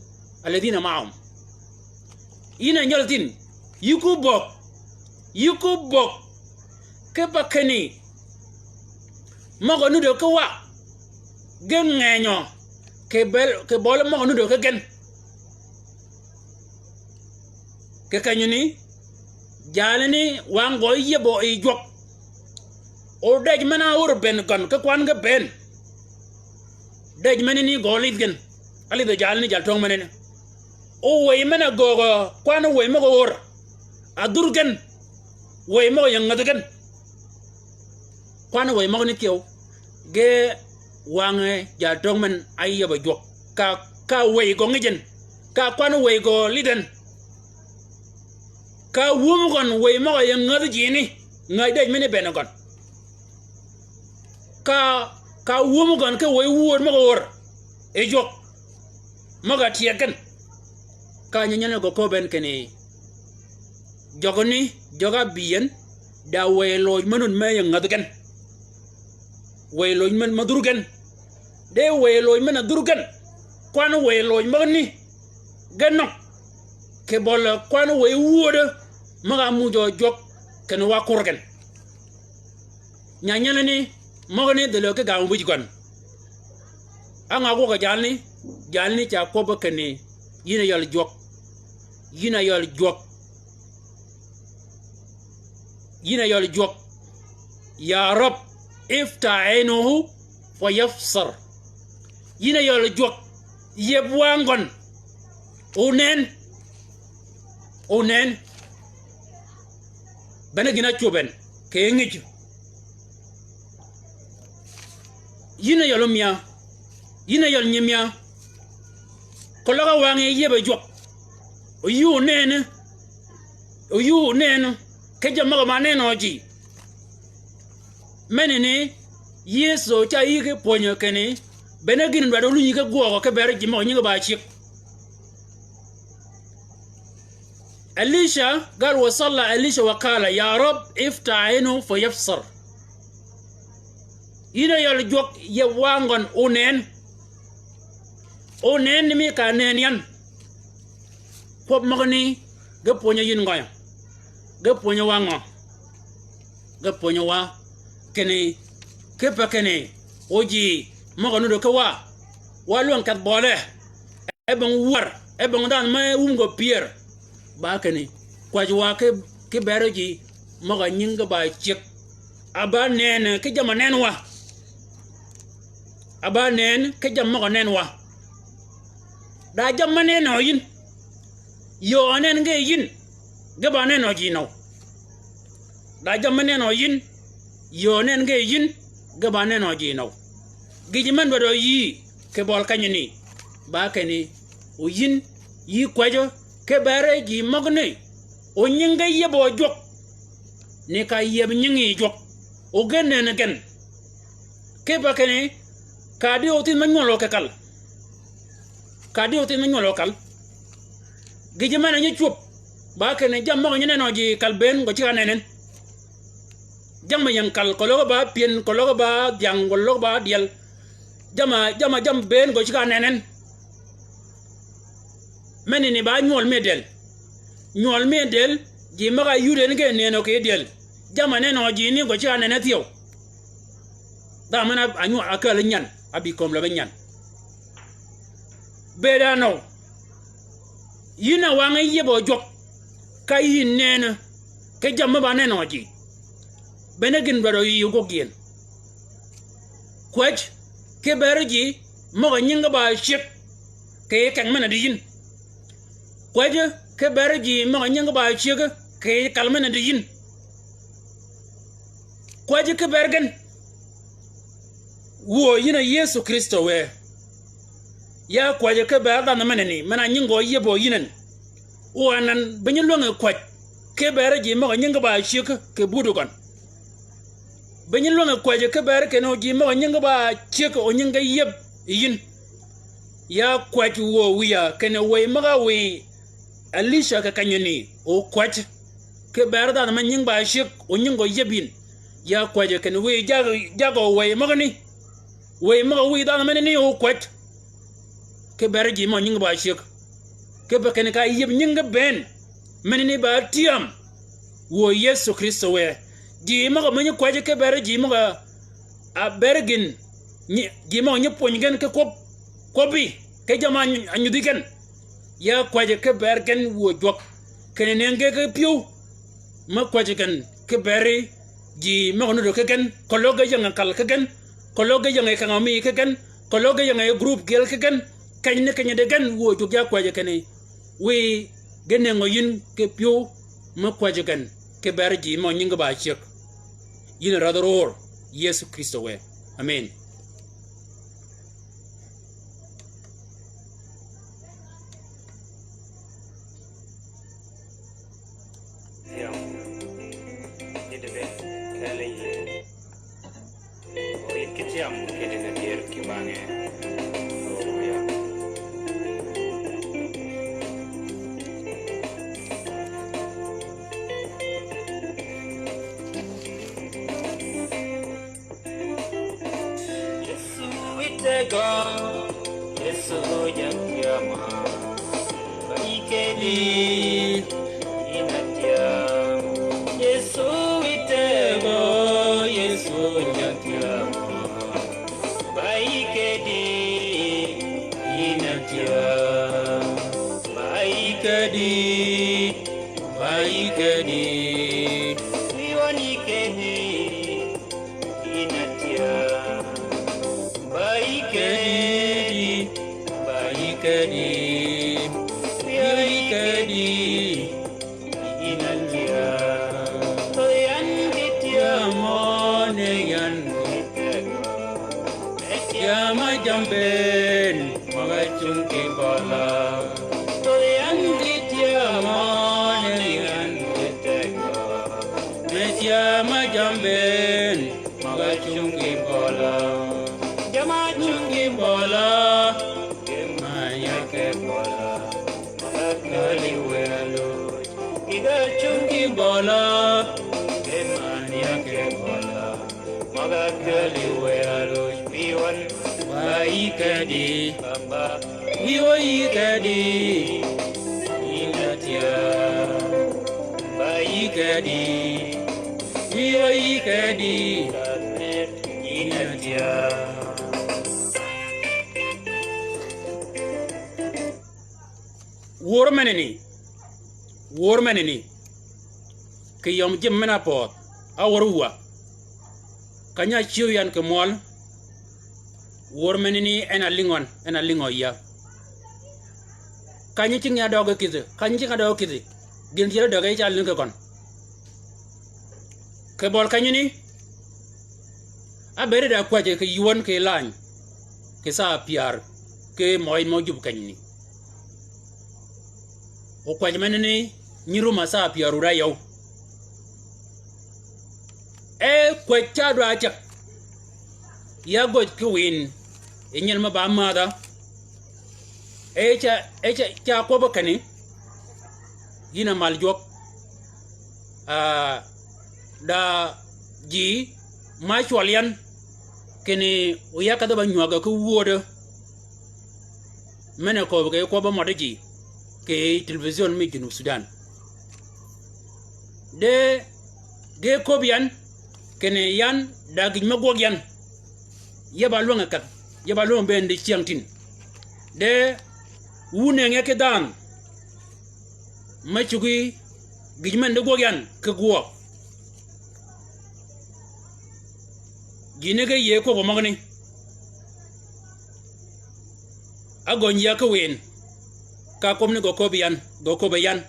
الذين معهم. Yïn a nyal thïn, yï ku bögg, yï ku bögg, kipe kinni, møg-a nuddi ki wa, ge ngënyø, kì bøl, kì bøli møg-a nuddi ki gen. Kì kenyani, jalani wang gø yiebø yi jwøk. O dëj men-a ör bënn gøn, ki kwan ge bënn. Dëj menani gø lidh gen. Álidhø jalani jal töng menani. O wëy men-a göögø kwan wëy møg-a ör. A dhur gen. Wëy møg-a ying ngädhi gen. Kwan wëy møgani thyew. Ge wange jal töng men áyiebø jwøk. Ka, ka wëy gø ngïj en. Ka kwan wëy gø lidh en. Ka wum gøn wëy møg-a ying ngädhi jini. Ngäj dëj meni bënn gøn. Ka, ka wum gøn ki wëy wööd møg-a ör. Yi jwøk. Møg-a tyeg gen. Ka nyanyal ni gø köbben kinni. Jøgani, jøg-a bï en, da wëy loj men-a me ying ngädhi gen. Wëy loj men-a dhur gen. De wëy loj men-a dhur gen. Kwan wëy loj møgani. Gen nøng. Kì bøl kwan wëy wöödø. Møg-a muuj jwøk. Kinni wa kur gen. Nyanyal ni, møgani dhil ki gam wïj gøn. Á ngø ágwøg jalni, Jalni ca kwøbbi kinni, yïn a yøl jwøk. Yïn a yøl jwøk. Yïn a yøl jwøk. Ya Rab, iftah aynuhu fa yabsir. Yïn a yøl jwøk. Yeb wangøn. Onen. Onen. Bene gïn-a cwöb en kì ngïj. Yïn a yøl ómïa. Yïn a yøl nyimïa. Keløg á wang yi yeb a jwøk. Oyuu nenni. Oyuu nenni. Ki jammì møg-a ma nenø ji. Menani, Yëso ca yï ki pwönyø kinni, bene gïn dwaddi ólunyi ki gwøgø ki beri ji møg-a nyingi ba cyëg. Elisha, gal wa salla Elisha wa kala, ya Rab, iftah aynuhu fa yabsir. Yïn a yøl jwøk yeb wangøn onen. Onen ni mi ka nen yan. Kwøb møgani, ge pwönyø yïn ngø? Ge pwönyø wa ngø? Ge pwönyø wa kinni, kipe kinni, o ji møg-a nuddø ki wa, wa lwäng kedh bøle. E bong wär, e bong dhanhø me wum gø pyër. Ba kinni, kwäjji wa ki, ki beri ji møg-a nyingi ba cyëg. A ba nenni ki jamm-a nenwa. A ba nenni ki jamm-a møg-a nenwa. Da jamm-a nenø yïn. Yöö nengi yïn. Ge ba nenø ji nøw. Da jamm-a nenø yïn. Yöö nengi yïn. Ge ba nenø ji nøw. Gïjø men dwaddi yï kì bøl kenyani. Ba kinni, o yïn, yï kwäjjø, ki beri ji møgani. O nyingi yeb o jwøk. Ni ka yeb nyingi jwøk. O gen nenni gen. Kipe kinni, ka di othith me nywøl o kì kal. Ka di othith me nywøl o kal. Gïjø men-a nyi cwöb. Ba kinni jammì møg-a nyi nenø ji kal bënn gø ceg-a nenni en. Jammì ying kal, keløg ba pyën, keløg ba dhyang, keløg ba dyel. Jamm-a, jamm-a, jammì bënn gø ceg-a nenni en. Menani ba nywøl mi dël. Nywøl mi dël, ji møg-a yud en ge nenø kì dël. Jamm-a nenø ji ni gø ceg-a nenni thyew. Dhanhø men-a nywøl a kääl nyan, a bï kömi løb nyan. Bëëd a nøw. Yïn a wang yeb o jwøk. Ka yïn nenni. Ki jammì ba nenø ji. Bene gïn dwaddi yï ogwøg gïn. Kwäjji, ki beri ji, møg-a nyingi ba cyëg, kì yij keng men-a di yïn. Kwäjji, ki beri ji, møg-a nyingi ba cyëg, kì yij kal men-a di yïn. Kwäjji ki ber gen. Wuö yïn a Yëso Krïstø wë. Ya kwäjji ki ber dhanhø menani, men-a nyingi gø yeb o yïn en. O anan, bi nyi lwänge kwäjji, ki ber ji møg-a nyingi ba cyëg, kì buti gøn. Bi nyi lwänge kwäjji ki ber kinni o ji møg-a nyingi ba cyëg, o nyingi ge yeb yi yïn. Ya kwäjji wuö wïya, kinni wëy møg-a wïy Elisha kì kenyani, o kwäjji. Ki ber dhanhø me nyingi ba cyëg, o nyingi gø yeb yïn. Ya kwäjji kinni wïy jag, jagø wëy møgani. Wëy møg-a wïy dhanhø menani o kwäjji. Ki ber ji møg-a nyingi ba cyëg. Kipe kinni ka yeb nyingi bënn. Menani ba tyam. Wuö Yëso Krïstø wë. Ji møg-a me nyi kwäjji ki ber ji møg-a a ber gïn. Nyi, ji møg-a nyi pwöny gen ki kwøb. Kwøbbi. Ki jamm-a ny-, a nyudhi gen. Ya kwäjji ki ber gen wuö jwøk. Kinni nengi ki pyëw. Me kwäjji gen ki beri ji møg-a nuddø ki gen, keløg ge ying kal ki gen, keløg ge ying keng-a mi ki gen, keløg ge ying group gyel ki gen, kenyani kenyani di gen wuö jwøk ya kwäjji kinni. Wïy ge nëngø yïn ki pyëw me kwäjji gen, ki beri ji møg-a nyingi ba cyëg. Yïn a rädhi ror, Yëso Krïstø wë. Amen. Thiam. Kidi be kele yie. O yit ki thiam kidi ne dier ki bang'e. Haleluya. Yesu witego, Yesu jakiama. Ba ikedi, inatiam. Yesu witego, Yesu jakiama. Ba ikedi, in Ba yï kedi, ba yï kedi, wi wan yï kedi, yïn a tya. Ba yï kedi, ba yï kedi, wi wan yï kedi, yïn a tya. Tho yan gi tya møn-a yan gi tya. Tya ma jambën, møg-a cung ki bøla. Tho yan gi tya møn-a yan gi tya. Me tya ma jambën, møg-a cung ki bøla. Jama cung ki bøla, gema ya ke bøla. Møg-a kali we aloj, iga cung ki bøla, gema ya ke bøla. Møg-a kali we aloj, wi wan, ba yï kedi, bamba. Wi wan yï kedi, yïn a tya. Ba yï kedi, wi wan yï kedi, yïn a tya. Wör meneni, wör meneni, kì yøm jim men-a pödh, a wör wa. Keny-a cïw yan kì mwøl, wör meneni en a lïngø, en a lïngø ya. Keny-a cing ya døge kïdhi, keny-a cing ya døge kïdhi, gïn tyel døge ca lïng kì køn. Kì bøl kenyani, ábëëd da kwäjji kì ywön kì lany, kì saa pyär, kì mø in mø jub kenyani. O kwäj meneni, nyi rum a saa pyär wur áyøw. E kwäj ca dwa cäg, ya gøj ki wïn, yi nyel me ba mädha, e ca, e ca, ca kwøbbi kinni, yïn a mal jwøk, a, da ji ma cwøl yan, kinni oya kedhi ba nywägø ki wödø, men-a kööb kì kwøbbi møddi ji, kì televison mi Junub Sudan. De, ge köbbi yan, kinni yan, da gïj me gwøg yan, ya ba lwäng-a kedh, ya ba lwäng-a bënn di cyäng tin. De, wu nëngi ki dhanhø, me cuggi gïj men di gwøg yan, ki gwøg. Ji ni ge yïëy kwøb-a møgani. Ágöny ya ki wïn, ka kwøb ni gø köbbi yan, gø köbbi yan.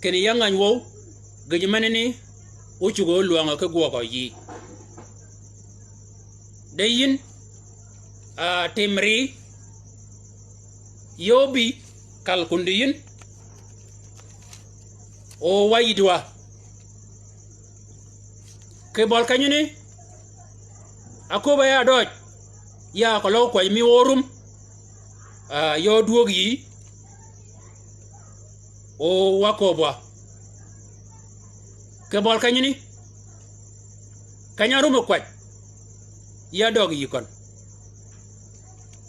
Kinni ya ngäny wøw, gïj meneni, ócuggi ólwängø ki gwøgø yï. De yïn, a, tim ri, yø óbï, kal kundi yïn, o wa yïddi wa. Kì bøl kenyani, aköbb-a ya døj, ya keløg kwäj mi wø rum, a, yø dwöög yï, o wa kööb wa. Kì bøl kenyani, keny-a árum kwäj, ya døg yï køn.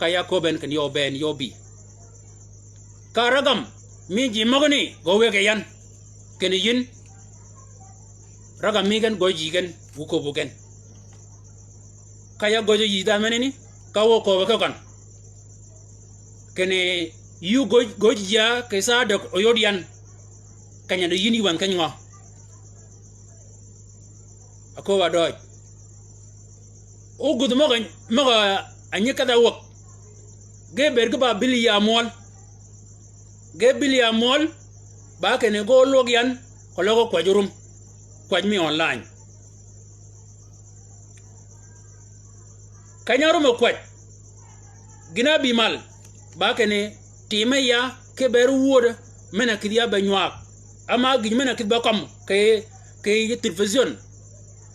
Ka ya köbben kinni yø bënn yø bï. Ka ragam mi ji møgani gø wëggi yan. Kinni yïn. Ragam mi gen gø ji gen, wu köbbu gen. Ka ya gøjji yï dhanhø meneni, ka wø köbbi ki køn. Kinni yï gøj, gøj ji ya kì saa däg oyod yan. Keny-a di yïn yï wänhi keny ngø. Aköbb-a døøj. Ógudh møg-a, møg-a nyi kedh-a wäg. Ge bëëd ki ba bïl ya mwøl. Ge bïl ya mwøl, ba kinni ge ólwøg yan, keløg kwäj rum. Kwäj mi online. Keny-a árum kwäj. Gïn-a ábï mal, ba kinni, timi ya, ki ber wödø, men-a kïdhi ya be nywag. Ama gïj men-a kïdhi be kømmi, kì, kì televison,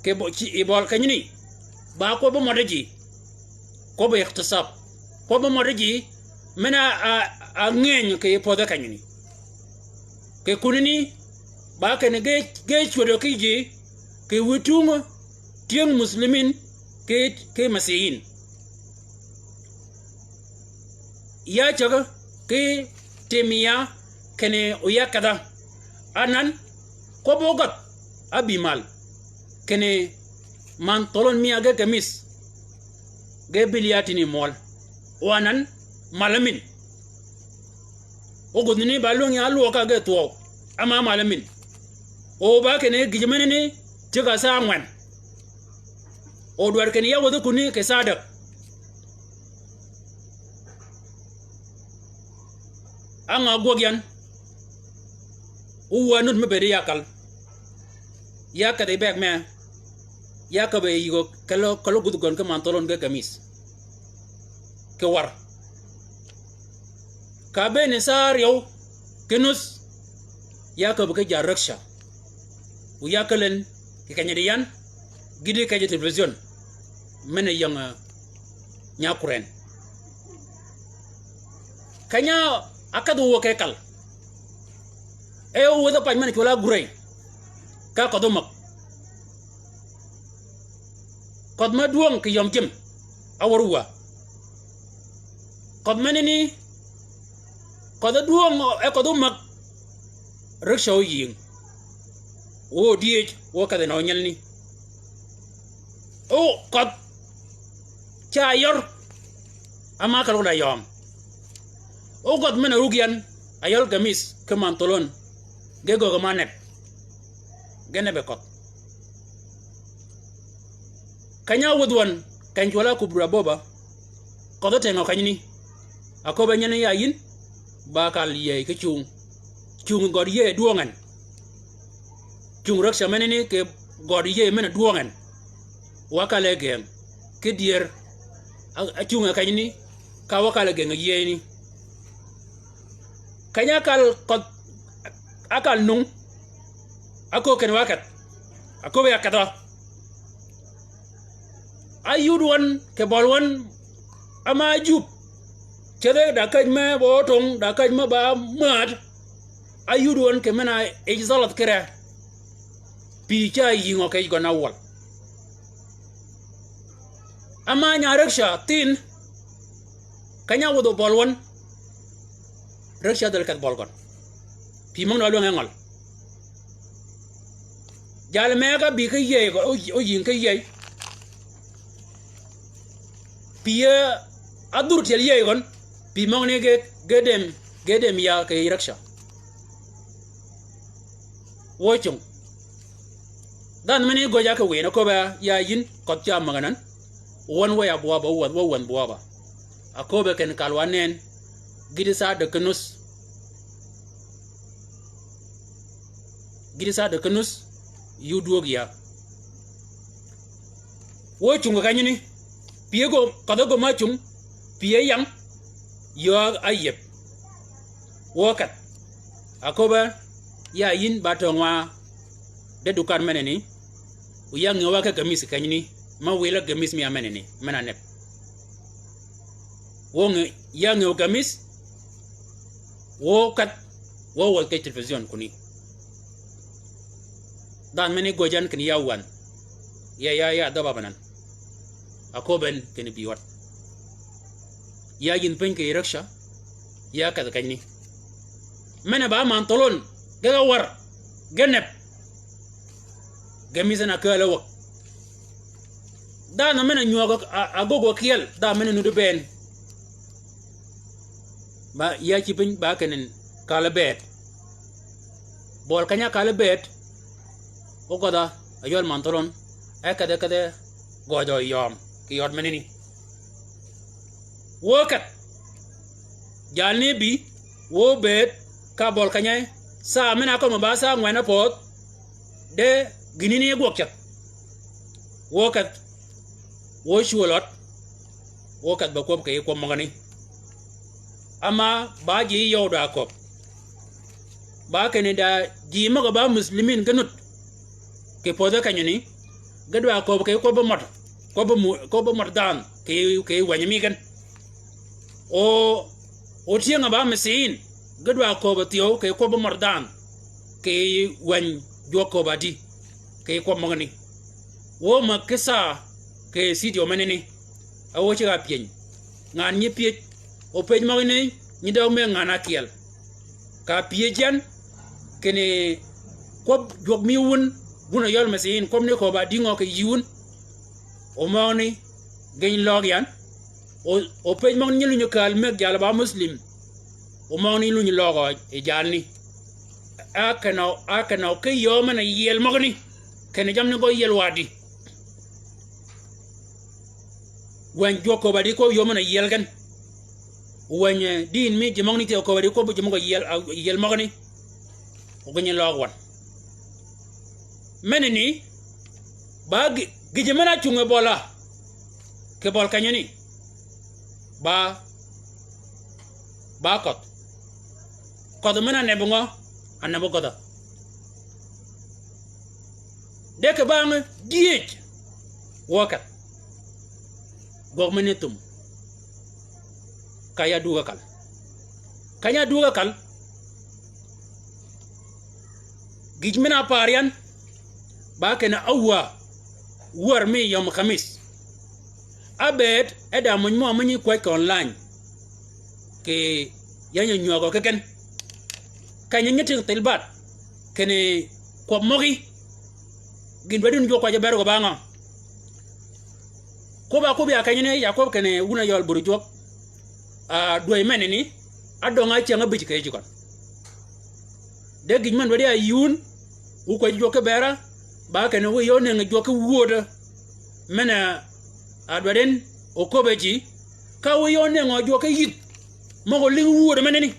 kì bø-, ci, yi bøl kenyani, ba kwøbbi møddi ji, kwøbbi ightisab, kwøbbi møddi ji, men-a, a, a ngëny kì pödhi kenyani. Kì kunani, ba kinni ge, ge cwödø ki ji, kì wïtung, tyëng muslimin, ki, ki masihin. Ya cäg ki tim ya kinni oya kedha. Anan, kwøbb-a ógädh, ábï mal. Kinni man thølløn mi a ge kemis. Ge bïl ya tïni mwøl. O anan, mal min. O gudhni ba lwängi a lwøg ka ge thwøw. Ama malä min. O ba kinni gïj menani, tyëg-a sa ángwen. O dwaddi kinni ya wäthi kunni kì sa ádäg. Á ngø gwøg yan? O wä nud me bëëdi ya kal. Ya kedhi bëgg me. Ya käbbi yïgø kelø, kelø gudh gøn ki mantholon ge kemis. Kì wär. Ka bëëni sa áryew ki nus. Ya käbbi ki ja rëksha. O ya källen kì kenyidi yan. Gïti kej televison. Men-a ying, eh, nya kureen. Keny-a ákedh wø ke kal. E ówädhi pany men-a cwøl-a gurey. Ka kødh ómäg. Kødh me dwøng kì yøm jim. Áwär wa. Kødh menani. Kødh dwøng e kødh ómäg. Rëksha óyïng. Wø dyëj, wø kedhi nø nyelni. O kødh. Ca yør. Ama keløg da yøøm. O kødh men-a rug yan. Ayøl kemis, ki mantholon. Ge göggi ma neb. Ge neb e kødh. Keny-a áwädh wøn, keny cwøl-a kubra böba. Kødh ótengø kenyni. Aköbbe nyelni ya yïn. Ba kal yëëy ki cung. Cung gød yëëy dwøng en. Cung rëksha menani kì gød yëëy men-a dwøng en. Wa kal e geng. Ki dyër. A, a cung e kenyni. Ka wa kal e geng yëëyni. Keny-a ákal kødh, ákal nung. Áköög kinni wa ákedh. Aköbbe ya kedhø. Áyud wøn, kì bøl wøn, ama ájub. Cedhe da käj me ba ótong, da käj me ba mäd. Áyud wøn kì men-a yij dhalath kire. Pï ca yïngø kì yij gøn awøl. Ama nya rëksha thin. Keny-a áwädh bøl wøn. Rëksha dhäl kedh bøl gøn. Pï møgni wa lwänge ngøl. Jal me ka bï ki yëy gøn, o, oyïng ki yëy. Pï e adhur tyel yëy gøn. Pï møgni ge, ge dem, ge dem ya kì rëksha. Wø cung. Dhanhø meni göj-a kì wïn aköbbe ya yïn kødh ca mäg anan. Wøn wëy-a bwøbba, wø wädh, wø wädh bwøbba. Aköbbe kinni kal wa nen. Gïti sa ádäg ki nus. Gïti sa ádäg ki nus. Yï ódwöög ya. Wø cungi kenyani. Pï e gø, kødh e gø ma cung. Pï e yang. Yöö áyïëb. Wø kedh. Aköbbe, ya yïn ba töng wa. De dukan menani. O ya ngïø wa ki gemis kenyani. Me wïl e gemis mi a menani. Men-a neb. Wø ngï, ya ngïø gemis. Wø kedh. Wø wädh kej televison kuni. Dhanhø meni göj yan kinni ya wänhø. Ya, ya, ya dhøb-a ba nan. Aköbben kinni bï wød. Ya yïn piny kì rëksha. Ya kedhi kenyni. Men-a ba mantholon. Ge ga wär. Ge neb. Gemis en a kääl e wäg. Dhanhø men-a nywäg a, a, agöggi wa kyel. Dhanhø men-a nudi bënn. Ba ya cï piny ba kinni kal bëëd. Bøl keny-a kal bëëd. Ógødha, ayøl mantholon. E kedhe kedhe gøjø yøøm. Kì yød menani. Wø kedh. Jalni bï. Wø bëëd. Ka bøl keny-a. Saa men-a ákømmi ba saa ángwen ápödh. De gïnani gwøg ceth. Wø kedh. Wø cwöl ød. Wø kedh ba kwøb kì yij kwøb møgani. Ama ba ji yøw da köbb. Ba kinni da ji møg-a ba muslimin ge nud. Kì pödhe kenyani. Ge dwa köbb kì yij kwøb mød. Kwøb mu-, kwøb mød dhanhø. Kì, kì yij wänyi mi gen. O, o tyëng-a ba misiin. Ge dwa köbb thyew kì yij kwøb mød dhanhø. Kì yij wäny jwøk köbb adi. Kì yij kwøb møgani. Wø mäg ki saa kì studio menani. A wø ceg-a pyëny. Ngan nyi pyëj. O pyëj møgani nyi døg mëgg ngan ákyel. Ka pyëj yan kinni kwøb jwøk mi wun, wun ayøl misiin kwøb ni köbb-a dïngø kì yï wun. O møgani gïny løg yan. O, o pyëj møgani nyi lunyi kääl mëgg jal ba muslim. Omøgani lunyi løøg yi jalni. A kenø, a kenø ki yöö men-a yiel møgani. Kene jammì ni gø yiel waddi. Wänyi jwøk köbbi di kwøb yöö men-a yiel gen. Wänyi, eh, din mi ji møgani thyew köbbi di kwøb ji møg-a yiel, ah, yiel møgani. O gïnyi løøg wøn. Menani, ba gï-, gïjø men-a cunge bøla. Kì bøl kenyani. Ba, ba kødh. Kødh men-a nebi ngø, a nebi gødhø. De kì bang dyëj. Wø kedh. Gwøg men-a thum. Ka ya dug ákal. Keny-a dug ákal. Gïj men-a paar yan. Ba kinni áwäà. Wär mi yöm kamis. Ábëëd, e da møny mø mi nyi kwäj kì online. Kì yany-a nywägø ki gen. Keny-a nyi ting thil bad. Kinni kwøb møgí. Gïn dwaddi wun jwøk kwäjji bër gø ba ngø. Kwøbb-a kwøbbi ya kenyani ya kwøb kinni wun a yøl bur jwøk. A dwäj menani, ádøng-a cyäng ábïj kì yij gøn. De gïj men-a dwaddi a yï wun, wu kwäjji jwøk ki bër-a, ba kinni wiy yø nëngi jwøk ki wödø. Men-a, a dwaddi en, oköbbi ji, ka wiy yø nëngi jwøk ki yïdh, møg-a lïngi wödø menani.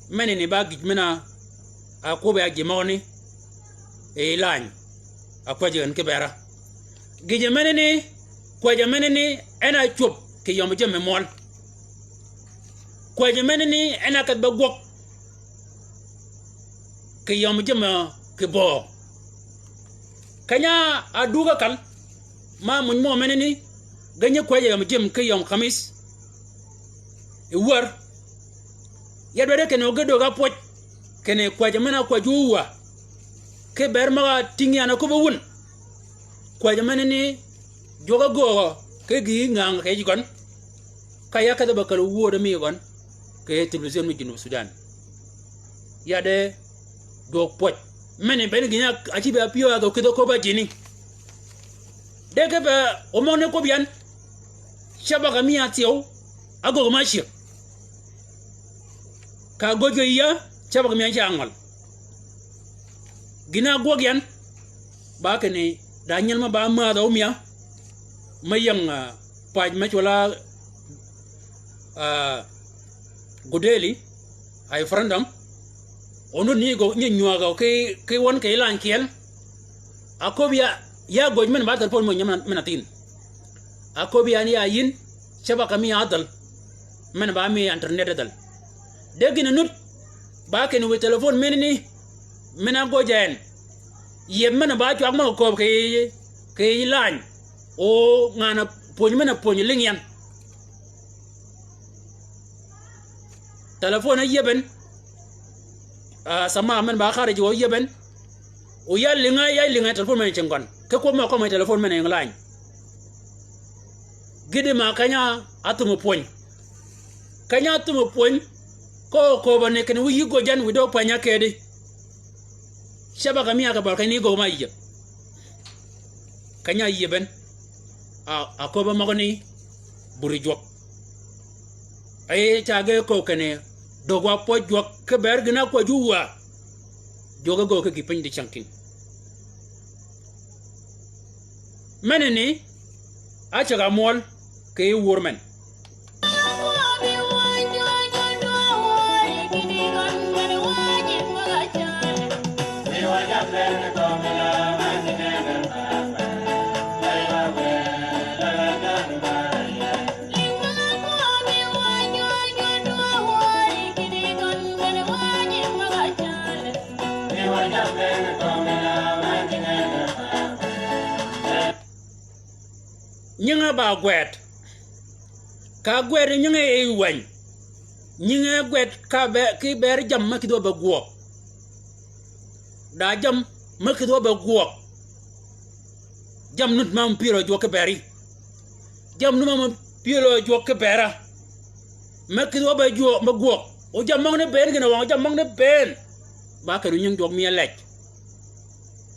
Menani ba gïj men-a, a kwøbbi ya ji møgani, yi lany, a kwäjji gen ki bër-a. Gïjø menani, kwäjjø menani, en a cwöb kì yømmi jammì møl. Kwäjjø menani, en a kedh be gwøg kì yømmi jammì kì böö. Keny-a dug ákal, ma møny mø menani, ge nyi kwäjjø yømmi jammì ki yöm kamis. Yi wär. Ya dwaddi kinni o ge dögg-a pwøj. Kinni kwäjjø men-a kwäjji wu wa. Ki bër møg-a tïngi yan a köbbi wun. Kwäjjø menani jwøk ágöögø ki gïï ngäng kì yij gøn. Ka ya kedhi be källi wödø mi gøn. Kì telebisyon mi Junub Sudan. Ya de dwøg pwøj. Meni beni gïn-a ácïb ya pyëw ya dhø kïdhi köbb-a jini. De kipe omøgani kwøb yan. Cabaka mi ya thyew. Ágöggi ma cyëg. Ka göj kì yïa, cabaka mi ya ca ngøl. Gïn-a ágwøg yan. Ba kinni, da nyel me ba mädhø omïa. Me ying, ah, paj me cwøl-a, ah, Gudeli, a referendum. O nud nyi gø, nyi nywägø ki, ki wøn kì lany kyel. Aköbbi ya, ya göj men ba telefon mø nyi men, men a thïn. Aköbbi yan ya yïn, cabaka mi ya dhäl. Men ba mi internet dhäl. De gïn-a nud, ba kinni wiy telefon menani, men-a göj en. Yieb men ba cwag mø kööb kì, kì lany. O ngan-a pwöny men-a pwöny lïngi yan. Telefon áyieb en. Ah, sama men ba kharij o yieb en. O ya lïnga, ya lïnga telefon men cing gøn. Ki kwøb mø kømmi telefon men ying lany. Gïti ma keny-a áthum pwöny. Keny-a áthum pwöny. Ko kööbø ni kinni wiy yï göj yan wiy dø pwäny-a kedi. Cabaka mi a kì bøl keny-a ni göggi ma yieb. Keny-a yieb en. A, aköbbi møgani. Buri jwøk. Aye ca ge kööb kinni. Dögg wa pwøj jwøk ki bër gïn-a kwäjji wa. Jwøk ágöög ki gï piny di cängtïn. Menani, áceg-a møl, kì yij wur men. Nyinge ba gwed. Ka gwed nyinge yi wänyi. Nyinge gwed ka be, ki bër jammì me kïdhi wa be gwøg. Da jammì me kïdhi wa be gwøg. Jammì nud ma pyël o jwøk ki bër yi. Jammì nud ma pyël o jwøk ki bër-a. Me kïdhi wa be jwøk, be gwøg. O jammì møgani bënn gïn-a wøng, jammì møgani bënn. Ba kenni nying jwøk mi a lej.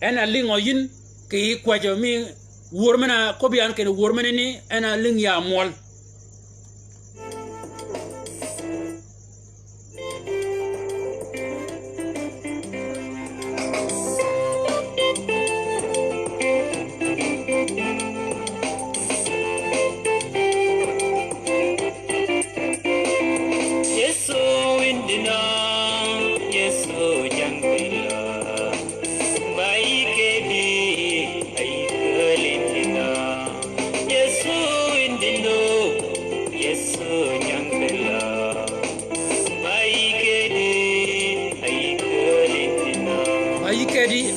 En a lïngø yïn kì yij kwäjjø mi wur men-a köbbi yan kinni wur menani en a lïng ya møl.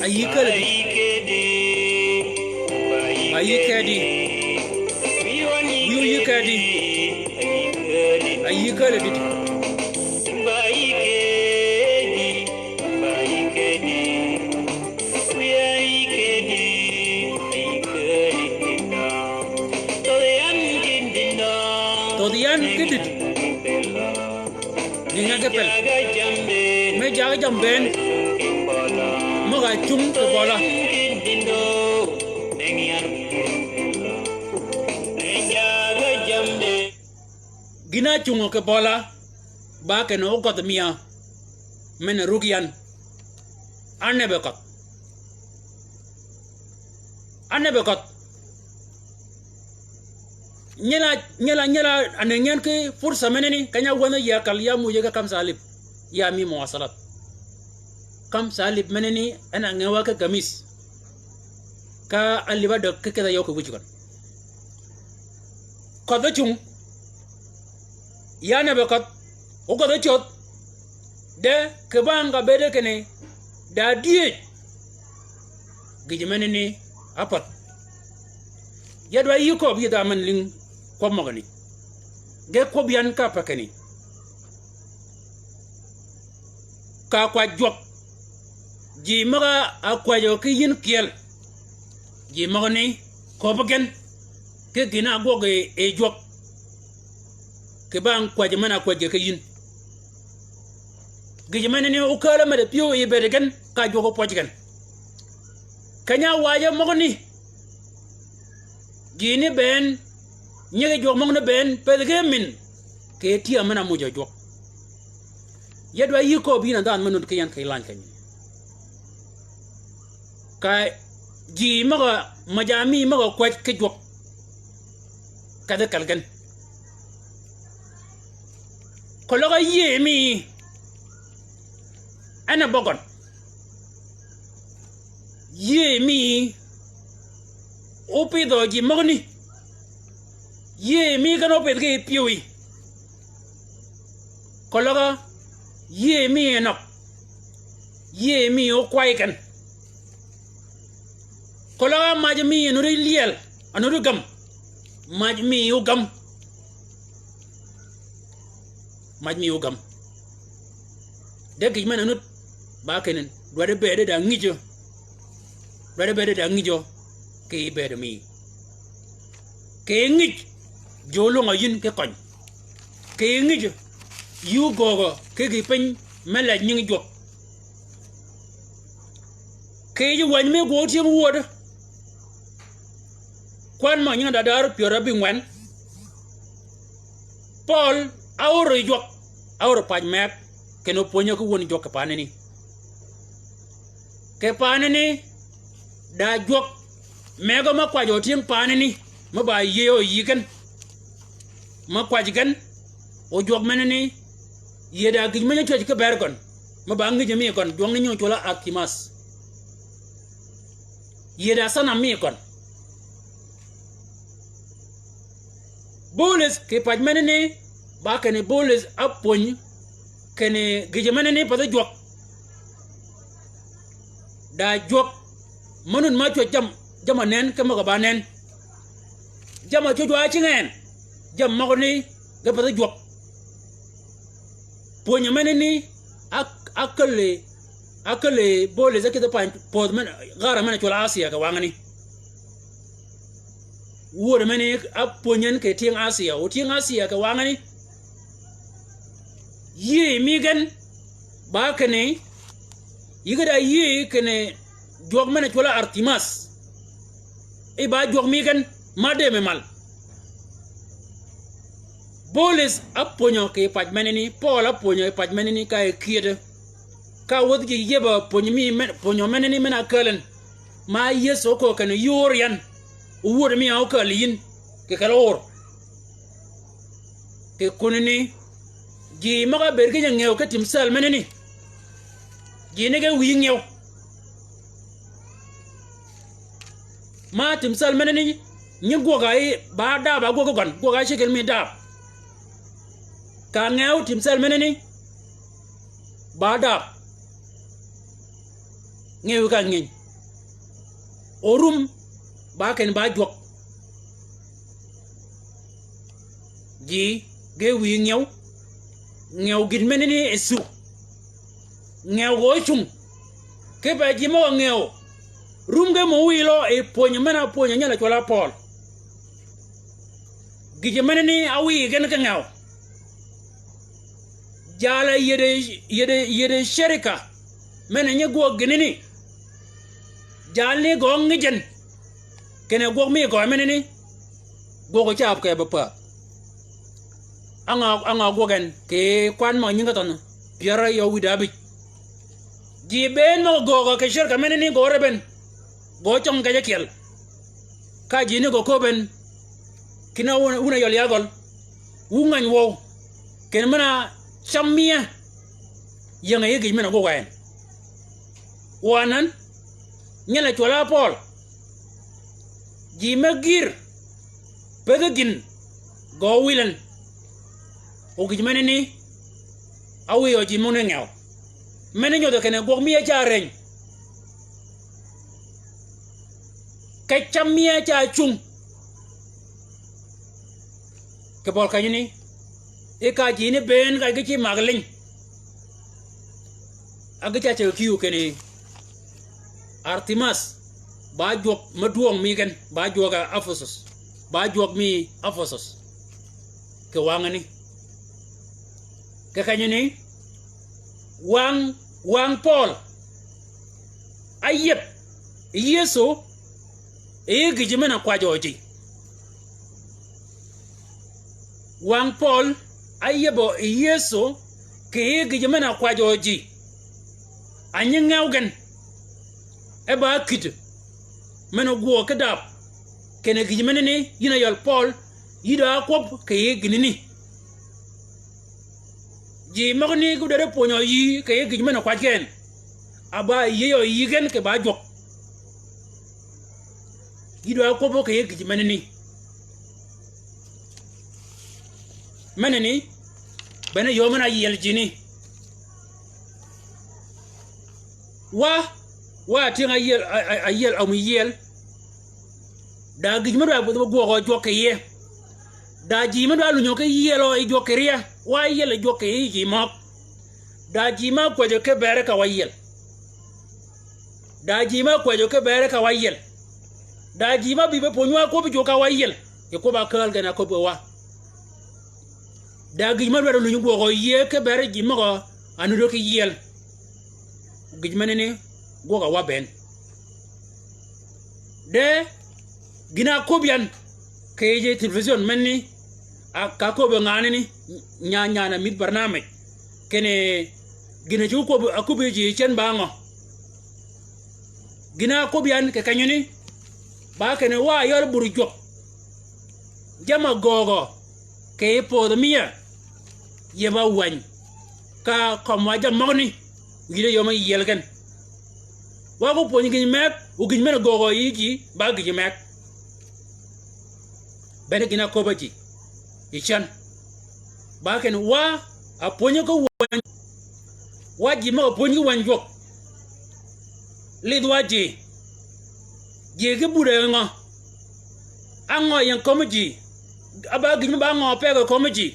Ayï källi dït. Ayï källi dït. Wiu yï källi dït. Ayï källi dït. Todh yan ki dït. Gïn-a ge pel. Me jaggi jammì bënn. Møg-a cung kì bøla. Gïn-a cungø kì bøla. Ba kenni ógødh mia. Men-a rug yan. Áneb-a kødh. Áneb-a kødh. Nyel-a, nyel-a, nyel-a, ánëngi en ki fursa menani, keny-a wänh-a ya kal ya muuj-a ki kamsa alip, ya mi muwasalat. Kamsa alip menani, en a ngewø ki gamis. Ka alip ádäg ki kedh-a yøw kì wïj gøn. Kødh ócung, ya áneb-a kødh, ógødh ócödh, de kì bang ka bëëde kinni, da dyëj. Gïjø menani ápödh. Ya dwa yï kööb yï dha men lïng kwøb møgani. Ge kwøb yan ka pa kinni. Ka kwäj jwøk. Ji møg-a ákwäjjø ki yïn kyeel. Ji møgani köbbi gen. Ki gïn-a ágwøg yi, yi jwøk. Kì bang kwäjji men-a ákwäjji ki yïn. Gïjø menani ókääl-a meddi pyëw yi bëëd gen, ka jwøk ópwøj gen. Keny-a wajø møgani. Gïni bënn, nyigi jwøk møgani bënn, pëthi ki min. Kì tyëg men-a muuj-a jwøk. Ya dwa yï kööb yïn a dhanhø me nud ki yan kì lany keny. Ka ji møg-a, ma ja mi møg-a kwäj ki jwøk. Kedhi kel gen. Keløg-a yïëy mi. En a bøgøn. Yïëy mi. Ópidhø ji møgani. Yïëy mi gen ópidh ki pyëwí. Keløg-a yïëy mi enøg. Yïëy mi ókway gen. Keløg-a mac mi a nuti lyel, a nuti gam. Mac mi ógam. Mac mi ógam. De gïj men-a nud, ba kinni, dwaddi bëëde da ngïjjø. Dwaddi bëëde da ngïjjø, kì bëëd mi. Kì ngïj, ji ólwøng-a yïn ki køny. Kì ngïj, yï ógöögø, ki gï piny, me lej nyingi jwøk. Kì yij wäny mi gwøøg tyëng wödø. Kwan mø nyingi da dar pyär ábïngwen. Pøøl, a óri jwøk, a óri pac meg, kinni ópwönyi ki wön jwøk kì paanani. Kì paanani, da jwøk, megø me kwajø tyëng paanani, me ba yïëy yï gen. Me kwaj gen, o jwøk menani, yïëy da gïj me nyi cwäj ki bër gøn, me ba ngïjø mi gøn, jwøk ni nyi ócwøl-a Artemis. Yïëy da sanam mi gøn. Bóolïth kì pac menani, ba kinni Bóolïth ápwöny, kinni gïjø menani pathi jwøk. Da jwøk, me nun ma cwäj jammì, jammì nen, ki møg-a ba nen. Jammì cwäj wa cinggi en, jammì møgani, ge pathi jwøk. Pwönyø menani, a, a källi, a källi Bóolïth ákïdhi pany pödh men, gara men-a cwøl Asia kì wangani. Wööd meni ápwönyi en kì tyëng Asia, o tyëng Asia kì wangani. Yïëy mi gen, ba kinni, yï ge da yïëy kinni jwøk men-a cwøl-a Artemis. I ba jwøk mi gen, ma dëmi mal. Bóolïth ápwönyø kì pac menani, Pøøl ápwönyø kì pac menani ka e kyëdø. Ka wäthi ji yiebø pwönyø mi men, pwönyø menani men-a ákääl en. Ma Yëso óköög kinni yï óor yan. Owööd mi a ókääl yïn. Kì kelli óor. Kì kunani. Ji møg-a bëëd ki nyi ngew ki timsal menani. Ji ni ge wïyi ngew. Ma timsal menani, nyi gwøg-a yi, ba dab-a gwøg gøn, gwøg-a cegel mi dab. Ka ngew timsal menani, ba dab. Ngew ka nginy, Orum, ba ken ba jwøk. Ji, ge wïyi ngew, ngew gïn menani e suk. Ngew gø ocung. Kipe ji møg-a ngew. Rum ge mø wïyi lø e pwönyi men-a pwönyi nyel a cwøl-a Pøøl. Gïjø menani áwïyi gen ki ngew. Jal-a yede, yede, yede cerika. Men-a nyi gwøg gïnani. Jalni gø ngïjjän. Kinni gwøg mi gø menani. Gwøg-a ca áb kì be pää. Á ngø, á ngø gwøg en kì kwan møg-a nyingi thønh. Pyär áryew wïdá ábïj. Ji bënn møg-a göögø kì cerika menani gø rebben. Gø cøng kej ákyel. Ka ji ni gø köbben. Kinni wun, wun a yøl ya gøl. Wu ngäny wøw. Kinni men-a cam miya. Ying-a yï gïj men-a gwøg-a en. Wa anan, nyel a cwøl-a Pøøl. Ji me gïr, pëthi gïn, gø wïl en. O gïj menani, áwïyø ji møgani ngew. Men-a nyodhi kinni gwøg miya ca reny. Kej cam miya ca cung. Kì bøl kenyani, i ka ji ni bënn ka gi ci mag liny. A gi ca ceg kiu kinni Artemas, ba jwøk me dwøng mi gen, ba jwøk a Ephesus, ba jwøk mi Ephesus. Kì wangani. Kì kenyani, wang, wang Pøøl. Áyeb, Yëso, e gïj men-a kwajø ji. Wang Pøøl, áyebø Yëso, kì yï gïj men-a kwajø ji. A nyi ngew gen. E ba kïddi. Men-a gwøøg ki dab. Kinni gïj menani, yïn a yøl Pøøl, yï da ákwøb kì yï gïnani. Ji møgani gudere pwönyø yï kì yï gïj men-a kwaj gen. A ba yïëyø yï gen kì ba jwøk. Yï dwa kwøbø kì yï gïj menani. Menani, bene yöö men-a áyiel jini. Wa, wa atyëng-a áyiel, a, a, áyiel, omi yiel. Da gïj me dwa gwøgø jwøk kì yie. Da ji me dwa lunyø ki yielø yi jwøk kì rye. Wa yiel yi jwøk kì yie ji møg. Da ji me kwäjjø ki bere ka wa yiel. Da ji me kwäjjø ki bere ka wa yiel. Da ji me bï be pwönywa kwøbbi jwøk ka wa yiel. Yi kwøbb-a kääl gen a köbbi wa. Da gïj me dwa lunyi gwøgø yie ki bere ji møg-a nudd ki yiel. Gïj menani gwøg-a wa bënn. De gïn-a áköbbi yan kì yij television menani, a ka áköbbi nganani, nya, nyan-a mïdh barnamij. Kinni gïn-a ci áköbbi, áköbbi ji cen ba ngø. Gïn-a áköbbi yan kì kenyani, ba kinni wa yøl bur jwøk. Jamm-a göögø kì yij pödhi miya. Yeb-a wäny. Ka kømmi wa jammì møgani, yïddi yöm-a yiel gen. Wa ko pwönyi gïj meg, o gïj men-a göögø yï ji, ba gïj meg. Bene gïn-a áköbbi ji. Yi cen. Ba kinni wa, a pwönyi ki wäny. Wa ji møg-a pwönyi ki wäny jwøk. Lidh wa ji. Ji ki budd-a ngø. Á ngø yi ying kömi ji. Á ba gïj me ba ngø peg yi kömi ji.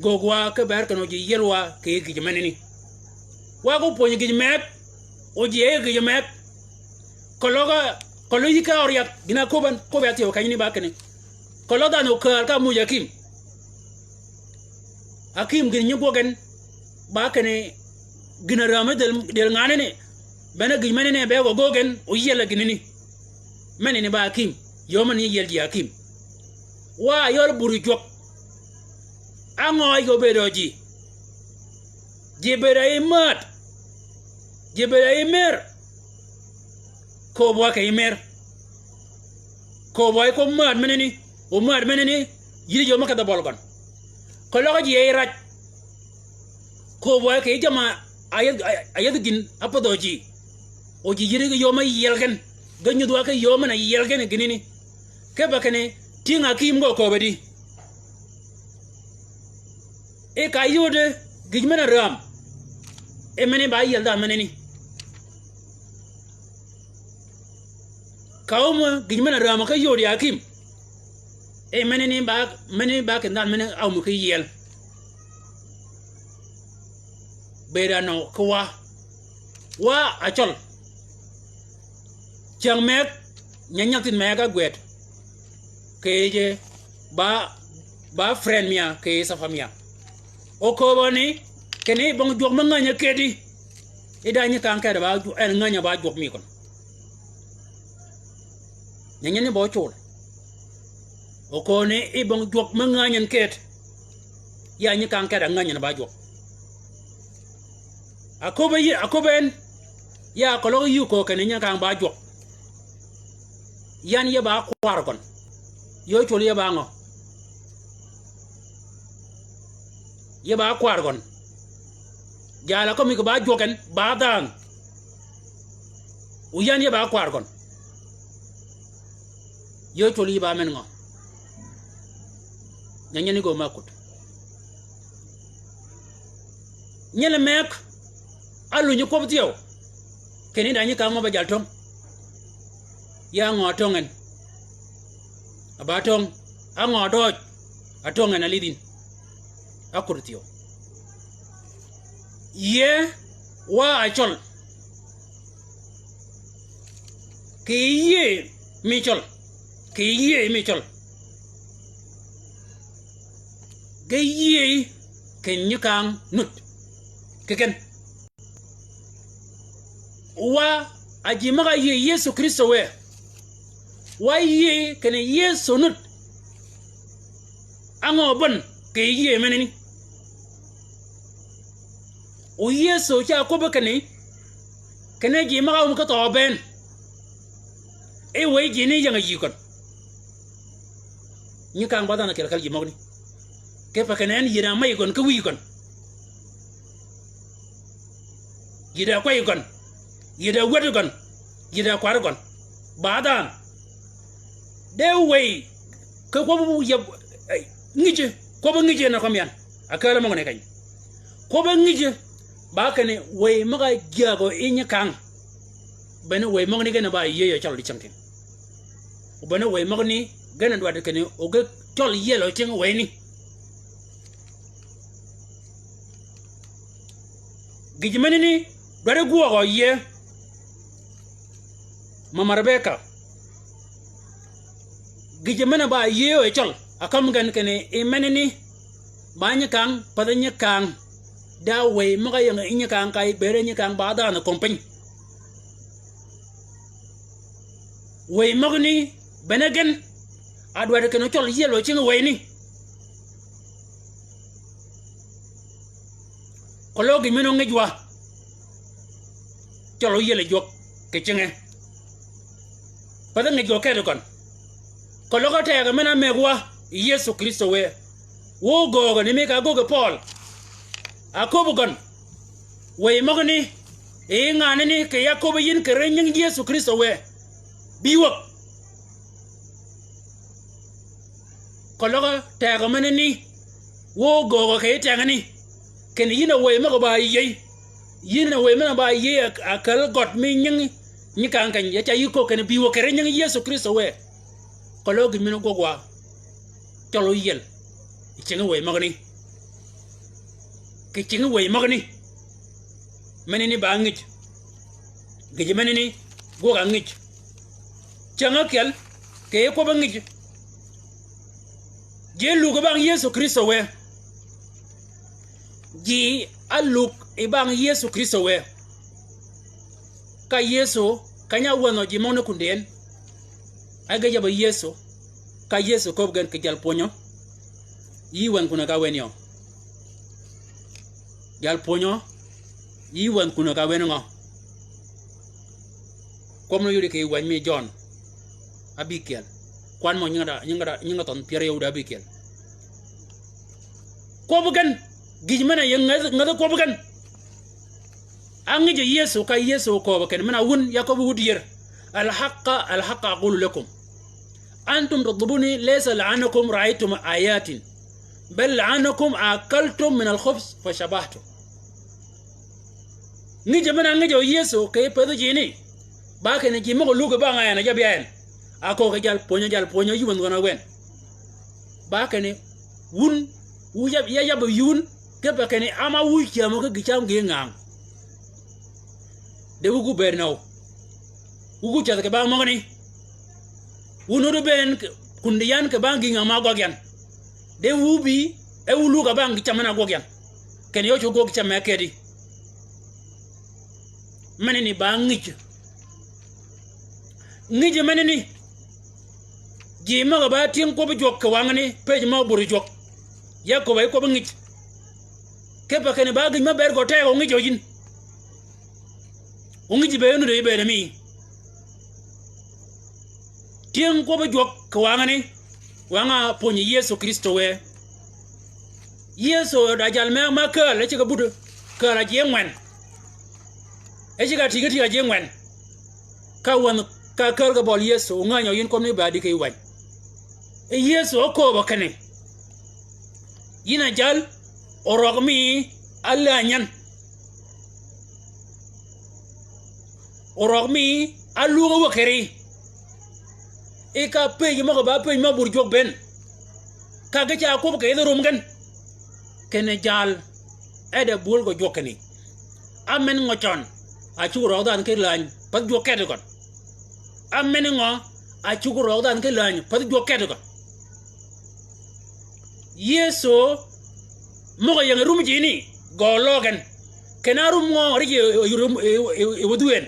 Göög wa ki ber kinni o ji yiel wa kì yij gïj menani. Wa ko pwönyi gïj meg. O ji e gïj meg. Keløg-a, keløg yï ka øryath. Gïn-a áköbban, köbbi athyew kenyani ba kinni. Keløg dhanhø kääl ka ámuuj akim. Akim gïn nyi gwøg gen, ba kinni gïn-a rämi dël, dël nganani, bene gïj menani be gø göög gen, o yiel a gïnani. Menani ba akim, yöö men-a nyi yiel ji akim. Wa yøl buri jwøk. Á ngø yij gø bëëdø ji. Ji bëëd a yij määd. Ji bëëd a yij mer. Kööb wa kì yij mer. Kööb wa yi kööb määd menani. O määd menani. Yïddi yöö me kedh-a bøl gøn. Keløg ji e yij raj. Kööb wa kì yij jamm-a áyädh, áyädh gïn ápädhø ji. O ji yïddi ki yöö me yiel gen. Ge nyudh wa ki yöö men-a yiel gen gïnani. Kipe kinni, tyëng-a akim gø kööb-a di. E ka yode gïj men-a räm. E men-a ba yiel dhanhø menani. Ka áum gïj men-a rämø ki yodi akïm. E meni ni ba, meni ba kì dhanhø meni áum ki yiel. Bëëd anø ki wa. Wa acøl. Cyäng meg, nya nyäg thith meg ágwed. Kì yij ba, ba friend mia, kì yij safar mia. Oköbbi ni, kinni bong jwøk me ngänyi kedi. Ida nyi kang kedi ba jwøk, en ngänyi ba jwøk mi køn. Nyi nyi ni bø cul. Okoni i bong jwøk me ngänyi kedi. Ya nyi kang kedi a ngänyi ba jwøk. Aköbbi yi, aköbbi en. Ya koløg yi ko kinni nyi kang ba jwøk. Yan ye ba kwar gøn. Yo cul ye ba ngø. Ye ba kwar gøn. Jal a kømmi kì ba jwøk en, ba dhanhø. O yan ye ba kwar gøn. Yo cul yi ba men ngø. Nya nyeni gø ma kut. Nyel meg, alunyi kwøb thyew. Kinni da nyi kang mø ba jal töng. Ya ngø atöng en. A ba töng, a ngø adøj, atöng en alidh yïn. Akut thyew. Yie wa acøl. Kì yie mi cøl. Kì yie mi cøl. Ge yie kì nyi kang nud. Kì ken. Wa a ji møg-a yie Yëso Krïstø wë. Wa yie kinni Yëso nud. Á ngø bøn kì yie menani. O Yëso ca kwøbbi kinni, kinni ji møg-a áum ki thøø bënn. E wëy ji ni ying-a yï gøn. Nyi kang ba dhanhø kyel kal ji møgani. Kipe kinni en yïddi a mey gøn ki wïy gøn. Yïddi a kwey gøn. Yïddi a wäd gøn. Yïddi a kwar gøn. Ba dhanhø. De wëy ki kwøbbi yeb, eh, ngïjji, kwøbbi ngïjji en a kømmi yan. A kääl møgani keny. Kwøbbi ngïjji, ba kinni wëy møg-a jyäägø yi nyi kang. Bene wëy møgani gen a ba yïëy a cøl di cingtïn. O bene wëy møgani gen a dwaddi kinni o ge cøl yiel o cing wëyni. Gïj menani dwaddi gwøøg-a yie. Mama Rebeka. Gïj men-a ba yïëy o yi cøl, a kømmi gen kinni i menani. Ba nyi kang, pathi nyi kang. Da wëy møg-a ying yi nyi kang ka yi bëëd nyi kang ba dhanhø kömi piny. Wëy møgani, bene gen, a dwaddi kinni o cøl yiel o cing wëyni. Keløg gïj men-a óngij wa. Cøl óyiel jwøk kì cinge. Pathi ngij gø kedi gøn. Keløg tegø men-a ámëggi wa, Yëso Krïstø wë. Wø ógöögø ni mi ka ágöggi Pøøl. A köbbi gøn. Wëy møgani, yi nganani kì ya köbbi yïn kì ri nying Yëso Krïstø wë. Bi wäg. Keløg tegø menani, wø ógöögø kì yi tengani. Kinni yïn a wëy møg-a ba yïëy. Yïn a wëy men-a ba yïëy a, a kääl gøt mi nying nyi kang keny, ya ca yï köög kinni bi wäg kì ri nying Yëso Krïstø wë. Keløg gïj men-a ógwøg wa. Cøl óyiel. Yi cingi wëy møgani. Kì cingi wëy møgani. Menani ba ngïj. Gïj menani gwøg-a ngïj. Cyäng ákyel, kì yij kwøbbi ngïj. Ji álug yi bang Yëso Krïstø wë. Ji álug yi bang Yëso Krïstø wë. Ka Yëso, keny-a áwänhø ji møgani kundi en. Ágëj ábø Yëso, ka Yëso köbbi gen kì jal pwönyø. Yï wänhø kunø ka wen yø. Jal pwönyø, yï wänhø kunø ka wen ngø. Kwøb ni yudi kì yij wäny mi Jøn. Abikyel. Kwan mø nyinga da, nyinga da, nyinga thønh pyär yøw da abikyel. Kwøb gen. Gïj men-a ying ngädhi, ngädhi kwøb gen. Á ngïjø Yëso ka Yëso kööbø kinni men-a wun ya köbbi wud yër. Al-haqqa, al-haqqa aqulu lakum. Antum tatlubuni laysa li'annakum ra'aytum ayatin. Bal li'annakum akaltum min al-khubz fashabahtum. Ngïjø men-a ngïjø Yëso kì pëthi jini. Ba kinni ji møg-a lug yi bang en a jabi en. Aköög ki jal pwönyø, jal pwönyø yï wänhgøn a wen. Ba kinni, wun, wu yab, ya yab yï wun, kipe kinni, áma wu cyämø ki gï cam gï ngäng. De wu gubed nøw. Wu gucädh kì bang møgani. Wu nuti bëën kì, kun di yan kì bang gï ngäng ma gwag yan. De wu bï, e wu lug a bang gï cam men a gwag yan. Kinni yø cugwøg cam me kedi. Menani ba ngïj. Ngïj menani. Ji møg-a ba tyëng kwøbbi jwøk kì wangani, pëj mø buri jwøk. Ya köbba yi kwøbbi ngïj. Kipe kinni ba gïj me ber gø teg o ngïj o yïn. O ngïj be nuti yi bede mi. Tyëng kwøbbi jwøk kì wangani. Wang-a pwönyi Yëso Krïstø wë. Yëso da jal me, me kääl, e ceg-a buti, kääl a ji ngwen. E ceg-a tïg-a tïg a ji ngwen. Ka wänhø, ka kääl kì bøli Yëso, o ngänyø yïn kwøbbi ni ba dï ki wänyi. E Yëso okööbø kinni. Yïn a jal, orøg mi álänyi yan. Orøg mi álwög-a wäg kì ri. I ka pëj møg-a ba pëj mø bur jwøk bënn. Ka ge ca kwøb kì yidh rum gen. Kinni jal, e de bwöl gø jwøk kinni. Á men ngø cøn, a cuggi røøg dhanhø ki läny, path jwøk keti gøn. Á men ngø, a cuggi røøg dhanhø ki läny, path jwøk keti gøn. Yëso, møg-a ying rum ji ni, gø løøg gen. Kinni á rum mø ngø árïji yi, yi, yi, yi wädhu en.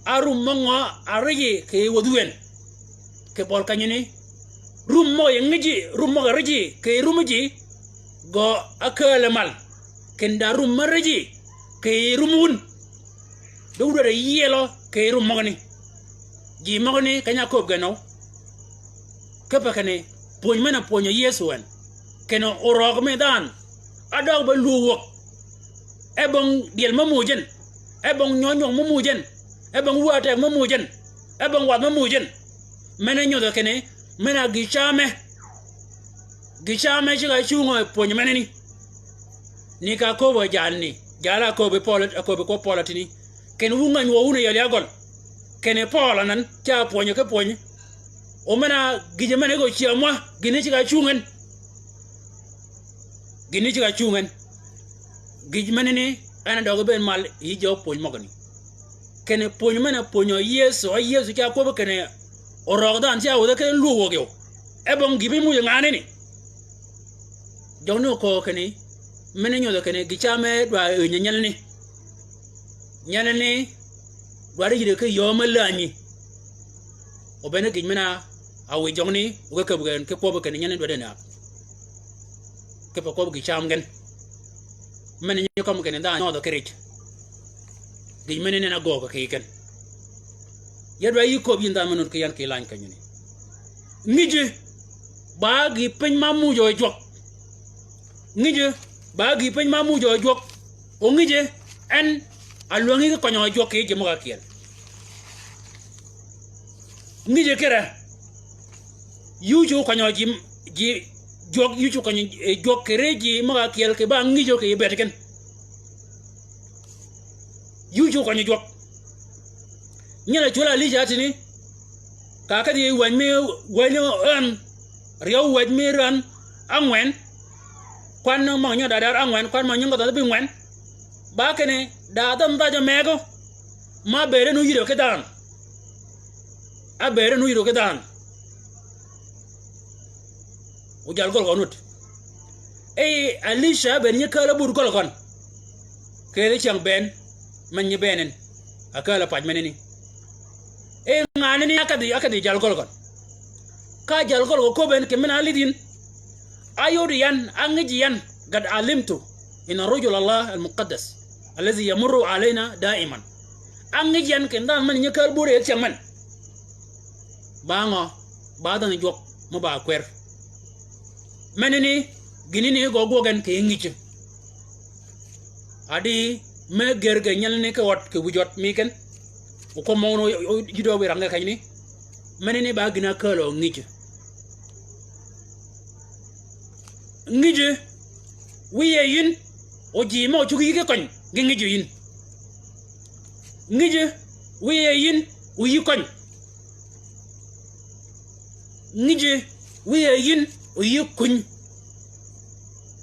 Á rum mø ngø árïji kì wädhu en. Kì bøli kenyani. Rum møg-a ying ji, rum møg-a árïji, kì rum ji, gø ákääl mal. Kinni da rum mø árïji, kì rum wun. De wun dwaddi yielø, kì rum møgani. Ji møgani, keny-a ákööb gen nøw. Kipe kinni, pwöny men-a pwönyø Yëso en. Kinni orøg mi dhanhø. Ádøøg be lwöw wäg. E bong dyel me muuj en. E bong nyø nywøng me muuj en. E bong wä teg me muuj en. E bong wadh me muuj en. Men-a nyodhø kinni, men-a gï came. Gï came ceg-a cungø pwöny menani. Ni ka köbb-a jalni. Jal-a köbbi Pøøl, a köbbi kwøb Pøøl a tïni. Kinni wu ngäny wø wun a yel ya gøl. Kinni Pøøl anan, ca pwönyø ki pwöny. O men-a gïjø men-a gø cyäm wa, gïni ceg-a cung en. Gïni ceg-a cung en. Gïj menani, en a døgi bënn mal yi jø pwöny møgani. Kinni pwöny men-a pwönyø Yëso, a Yëso ca kwøbbi kinni orøg dhanhø ca wädhe kinni lwöw wäg yø. E bong gïbi muuj nganani. Jøgni oköög kinni, men-a nyodhø kinni, gï came dwaddi yïn nyelani. Nyelani, dwaddi yïddi ki yöö me länyi. O bene gïj men-a, a wiy jøgni, o ge käbbi gen, ki kwøbbi kinni nyelani dwaddi näg. Kipe kwøbbi gï cam gen. Men-a nyi kømmi kinni dhanhø nyodhø ki rij. Gïj menani en a göög kì yij gen. Ya dwaddi yï köbbi yïn dhanhø me nud ki yan kì läny kenyani. Ngïjø, ba gï piny ma muuj o jwøk. Ngïjø, ba gï piny ma muuj o jwøk. O ngïjø, en, a lwängi ki køny o jwøk kì yij ji møg-a kyel. Ngïjø kire. Yï ócuggi kønyø ji, ji, jwøk, yï ócuggi kønyø, e, jwøk kì ri ji møg-a kyel kì ba ngïjø kì yij bëëd gen. Yï ócuggi kønyø jwøk. Nyel a cwöl Alica tïni. Ka kedhi wäj mi, wäj ni ön, ryeew wäj mi ränh, ángwen. Kwan møg-a nyø da der ángwen, kwan møg-a nyø ngø dhanh bï ngwen. Ba kinni, da dhanhø dhajø megø. Ma bëëd en óyïdø ki dhanhø. Ábëëd en óyïdø ki dhanhø. O jal gøl gøn wut. Ey, Alica bëëd nyi kääl ábud gøl gøn. Kì yij cyäng bënn, men nyi bënn en. A kääl a pac menani. Ey, nganani ákedhi, ákedhi jal gøl gøn. Ka jal gøl gø köbben kì men-a álidh yïn. Áyodi yan, ángïj yan, قد علمت إن رجل الله المقدس الذي يمر علينا دائما. Ángïj yan kì dhanhø men nyi kääl buri yi cyäng men. Ba ngø, ba dhanhø jwøk, mø ba kwer. Menani, gïnani gø gwøg en kì yij ngïjø. Adi, me ger ge nyelani ki ød, kì wïj ød mi ken. O kwøb møgø ni, o, o, jidø wi rang ge kenyani. Menani ba gïn-a kääl o ngïjø. Ngïjø, wiye yïn, o ji mø cuggi yï ki køny, gi ngïjø yïn. Ngïjø, wiye yïn, o yï køny. Ngiji wiya yïn, o yï kuny.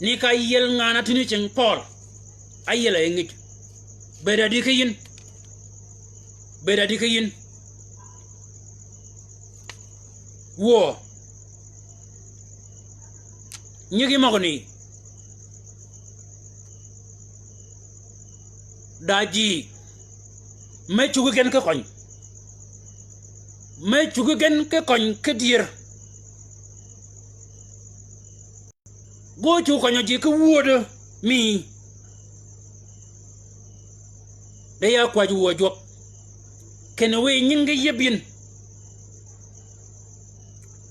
Ni ka yiel ngan-a tïni cing Pøøl. Áyiel a yi ngij. Bëëd adi ki yïn. Bëëd adi ki yïn. Wuö. Nyigi møgø ni. Da ji me cuggi gen ki køny. Me cuggi gen ki køny ki dyër. Go cuggi kønyø ji ki wuödø mi. De ya kwäj wuö jwøk. Kinni wiy nyingi yïëb yïn.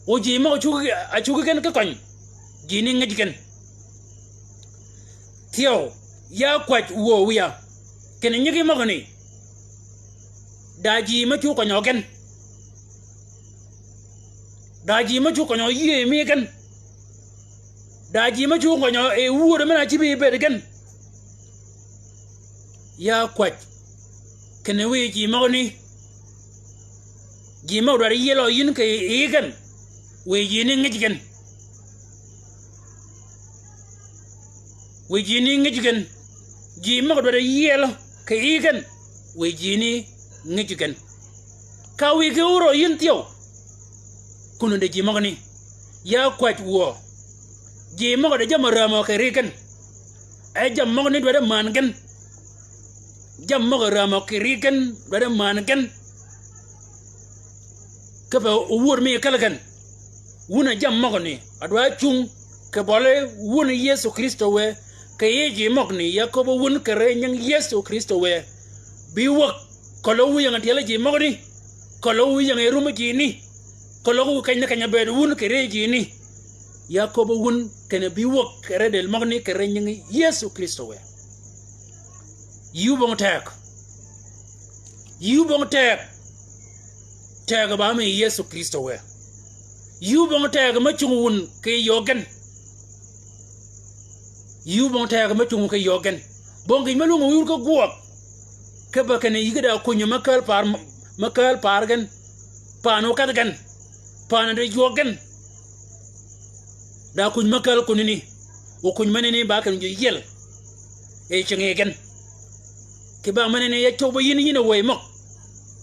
O ji møg-a cuggi, a cuggi gen ki køny. Ji ni ngij gen. Thyew, ya kwäj wuö wiya. Kinni nyigi møgani. Da ji me cuggi kønyø gen. Da ji me cuggi kønyø yïëy mi gen. Da ji me cuggi kønyø e wuödø men-a cïb yi bëëd gen. Ya kwäj. Kinni wiy ji møgani. Ji møg-a dwaddi yielø yïn kì yï gen. Wiy ji ni ngij gen. Wiy ji ni ngij gen. Ji møg-a dwaddi yielø kì yï gen. Wiy ji ni ngij gen. Ka wiy ki órø yïn thyew. Kun-a di ji møgani. Ya kwäj wuö. Ji møg-a di jamm-a rämø kì ri gen. E jammì møgani dwaddi männ gen. Jammì møg-a rämø kì ri gen, dwaddi männ gen. Kipe owuöd mi källi gen. Wun a jammì møgani, a dwaddi cung kì bøli wun Yëso Krïstø wë, kì yij ji møgani, ya köbbi wun kì ri nying Yëso Krïstø wë. Bi wäg, keløg wu ying-a tyeli ji møgani, keløg wu ying-a yi rummi ji ni, keløg wu keny ni keny-a bëëd wun kì ri ji ni. Ya köbbi wun kinni bi wäg kì ri dël møgani kì ri nyingi Yëso Krïstø wë. Yï wun bong teg. Yï wun bong teg. Teg ba mi Yëso Krïstø wë. Yï wun bong teg me cung wun kì yöö gen. Yï wun bong teg me cung wun kì yöö gen. Bong gïj me lwöng wun ki gwøg. Kipe kinni yï ki da kuny me kääl paar, me kääl paar gen. Paani okedh gen. Paani di jwøk gen. Da kuny me kääl kunani. O kuny menani ba kinni ji yiel. E cingi gen. Kì bang menani ya cobbi yïn yïn a wëy møg.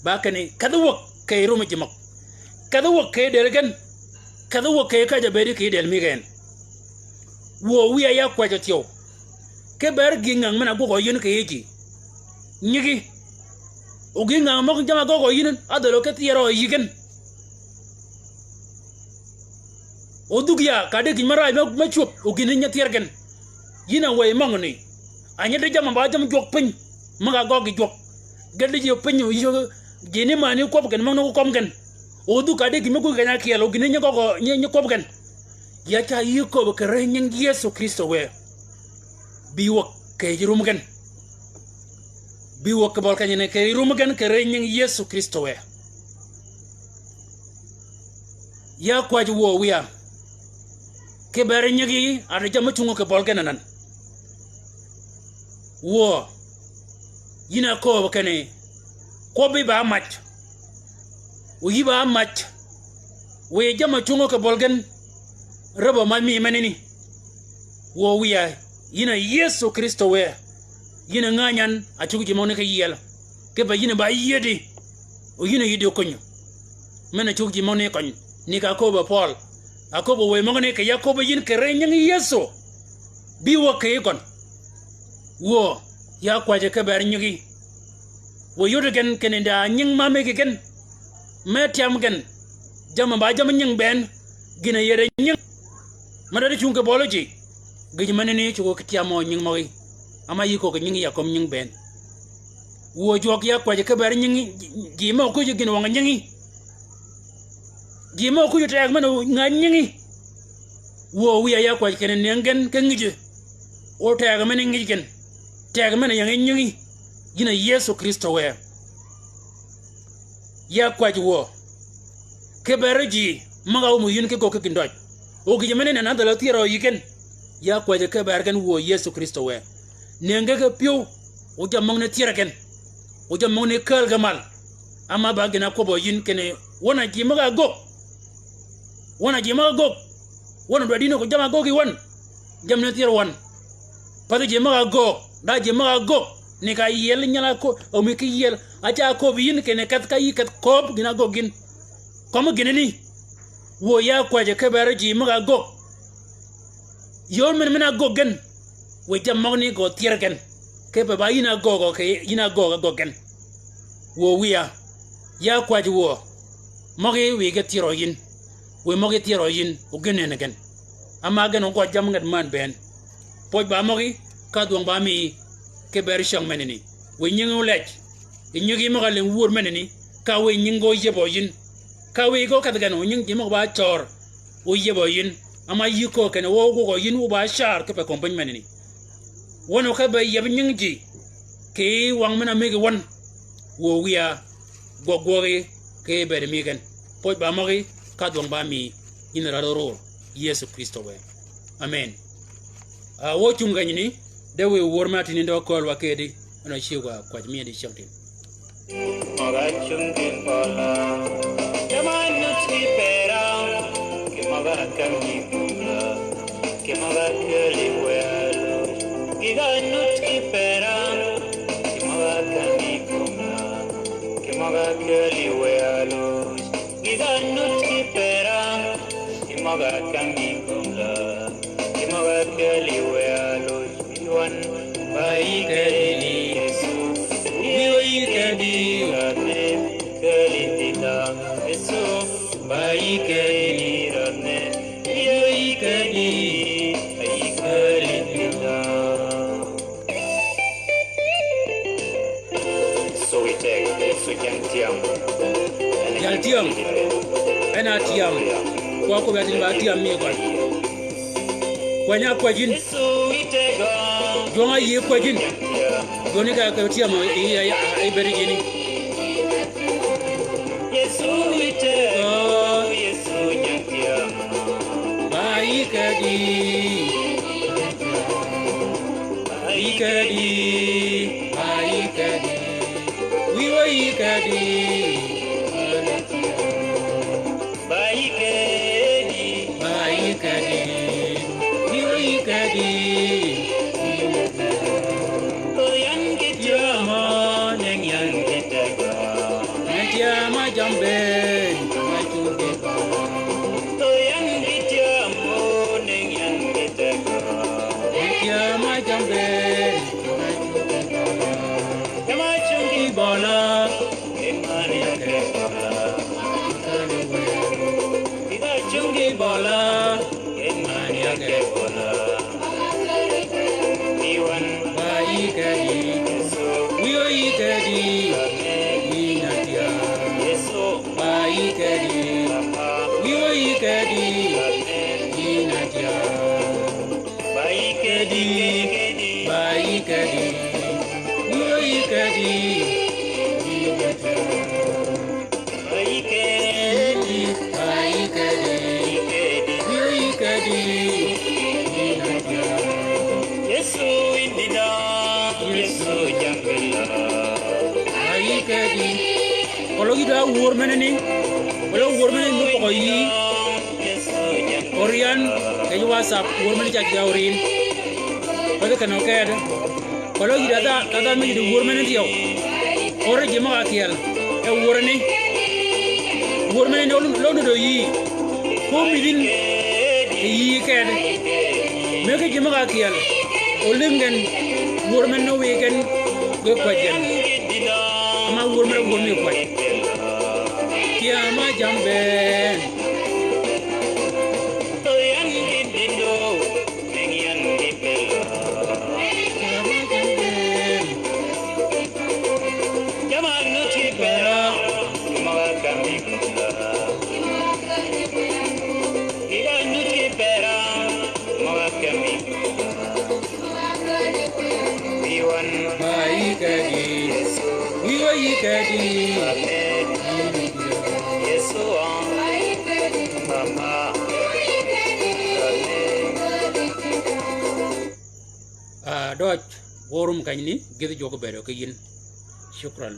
Ba kinni kedhi wäg kì rummi ji møg. Kedhi wäg kì dël gen. Kedhi wäg kì käjj-a bëëdi kì dël mi gen. Wuö wiya ya kwäjjø thyew. Kiber gï ngäng men-a gwøgø yïn kì yij ji. Nyigi. O gï ngäng møg jamm-a gwøgø yïn, ádhölø ki thyerø yï gen. O dhug ya, ka di gïj me raaj me, me cwöb, o gïn ni nyi thyër gen. Yïn a wëy møgani. A nyi di jamm-a ba jamm jwøk piny, møg-a gøggi jwøk. Ged di ji piny, o yï ji ni männi kwøb gen, møgani ko kømmi gen. O dhug ka di gïj me gwøg keny-a kyeel, o gïn ni nyi gøggi, nyi, nyi kwøb gen. Ya ca yï köbbi kì ri nying Yëso Krïstø wë. Bi wäg kì yij rummi gen. Bi wäg kì bøli kenyani kì yij rummi gen kì ri nying Yëso Krïstø wë. Ya kwäjji wuö wiya. Kiber nyigi a di jammì me cungø kì bøli gen anan. Wuö. Yïn a kööb kinni. Kwøbbi ba mac. O yï ba mac. Wiy jamm-a cungø kì bøli gen. Räbbø mac mi menani. Wuö wiya, yïn a Yëso Krïstø wë. Yïn a ngänyan, a cuggi ji møgani ki yiel. Kipe yïn a ba yiedi. O yïn a yïddi kunyø. Men-a cuggi ji møgani køny. Ni ka köbbi Pøøl. A köbbi wëy møgani kì ya köbbi yïn kì ri nying Yëso. Bi wäg kì yij gøn. Wuö, ya kwäjji kiber nyigi. Wuö yod gen kinni da nying ma mëggi gen. Me tyam gen. Jamm-a ba jamm nying bënn. Gïn-a yede nying. Me dwaddi cung kì bøli ji. Gïj menani cuggi ki tyamø nying møgí. Ama yï köggi nyingi ya kömi nying bënn. Wuö jwøk ya kwäjji kiber nyingi, ji mø kuj gïn wøng nyingi. Ji mø kuj teg men-a ngäj nyingi. Wuö wiya ya kwäjji kinni nëngi gen ki ngïjji. O teg men-a ngïj gen. Teg men-a ying nyingi. Yïn a Yëso Krïstø wë. Ya kwäjji wuö. Kiber ji, møg-a ómmi yïn ki göggi ki gïndøj. O gïjø men-a nenni ádhälø thyerø yï gen. Ya kwäjji kiber gen wuö Yëso Krïstø wë. Nëngi gen ki pyëw, o jammì møgani thyerri gen. O jammì møgani kääl gen mal. Ama ba gïn-a kwøbbø yïn kinni, wøn-a ji møg-a gögg. Wøn a ji møg-a göggi. Wøn a dwaddi ni ko jamm-a göggi wøn. Jammì ni thyer wøn. Pathi ji møg-a göggi. Da ji møg-a göggi. Ni ka yiel nyal-a ko, omi ki yiel. Aca köbbi yïn kinni kedh ka yï kedh kööb gïn-a göggi yïn. Kømmi gïnani. Wuö ya kwäjji ki beri ji møg-a göggi. Yöör men men-a göggi gen. Wiy jammì møgani gø thyer gen. Kipe ba yïn a göggi, kì yïn a göggi, göggi gen. Wuö wiya. Ya kwäjji wuö. Møgi wiy ge thyerø yïn. Wiy møgi thyerø yïn. O gïn nënni gen. Ama gen o gøj jammì nget männ bënn. Pwøj ba møgi, ka dhwøng ba miyi. Ki beri cäng menani. Wiy nyingi olej. Yi nyigi møg-a lïng wur menani, ka wiy nyingi gø yïëbø yïn. Ka wiy gø kedhi gen o nyingi ji møg-a ba cör, o yïëbø yïn. Ama yï köög kinni wø gwøgø yïn wu ba car kipe kömi piny menani. Wøn o ka be yïëb nyingi ji, kì wang men-a mëggi wøn. Wuö wiya, gwøg gwøgi, kì bëëdi mi gen. Pwøj ba møgi, ka dhwøng ba miyi, yïn rad orur, Yëso Krïstø wë. Amen. A, wø cung kenyini, de wiy wur ma tïni dø kööl wa kedi, en a cïg wa kwäj mi di cäng tin. Møg-a cung ki bøla, jamm-a nut ki pera, ki møg-a kam ki kumla, ki møg-a keli welo, ki ga nut ki pera, ki møg-a kam ki kumla, ki møg-a keli welo, ki ga nut ki pera, ki møg-a kam ki kumla, ki møg-a keli welo. Yuan, ba yï kedi Yëso. Wiy yï kedi rane, keli tïta Yëso. Ba yï kedi rane, wiy yï kedi, ba yï keli tïta. Yal tyëng. En a tyëng. Kwa kobbi a tïn ba tyëng mi gøn. Kwany-a kwäjji yïn. Jwøng-a yï kwäjji yïn. Jwøng ni ka ke tyëng i, i, i, i beri jini. Ba yï kedi. Ba yï kedi, ba yï kedi, wiy wa yï kedi. Ba yï kedi, ba yï kedi, wiy wa yï kedi. Ko yan ki tyëng-a, neng yan ki teg-a. Neng tyëng-a jammì bënn, ma cungi ba. To yan ki tyëng-a, neng yan ki teg-a. Neng tyëng-a jammì bënn, ma cungi ba. Jamm-a cungi bøla, en mani ake bøla. Jamm-a cungi bøla, en mani ake bøla. Ba yï kedi. Wiy yï kedi. Yïn a tyëng. Ba yï kedi. Wiy yï kedi. Yïn a tyëng. Ba yï kedi. Ba yï kedi. Wiy yï kedi. Yïn a tyëng. Ba yï kedi, ba yï kedi, wiy yï kedi. Yëso in dïda, Yëso jambila. Ba yï kedi. Keløg yï da wur menani. Keløg wur menani ni pøgø yï. Orïan, keny WhatsApp, wur menani ca ja orïn. Ba de kenø kedi. Keløg yï da dha, dha, dha mi yï di wur menani thyew. Orï ji møg-a kyel. E wur ni. Wur menani lo, lo nuddø yï. Ko mïdhin. Kì yï kedi. Mëggi ji møg-a kyel. Olïng gen. Wur menani wiy gen. Ge kwäj gen. Ama wur menani wur mi kwäj. Tyëng-a jammì bënn. Ba yï kedi. Wiy wa yï kedi. A, døj, wø rum kenyni, gïdhi jwøk bëëdø ki yïn. Shukran.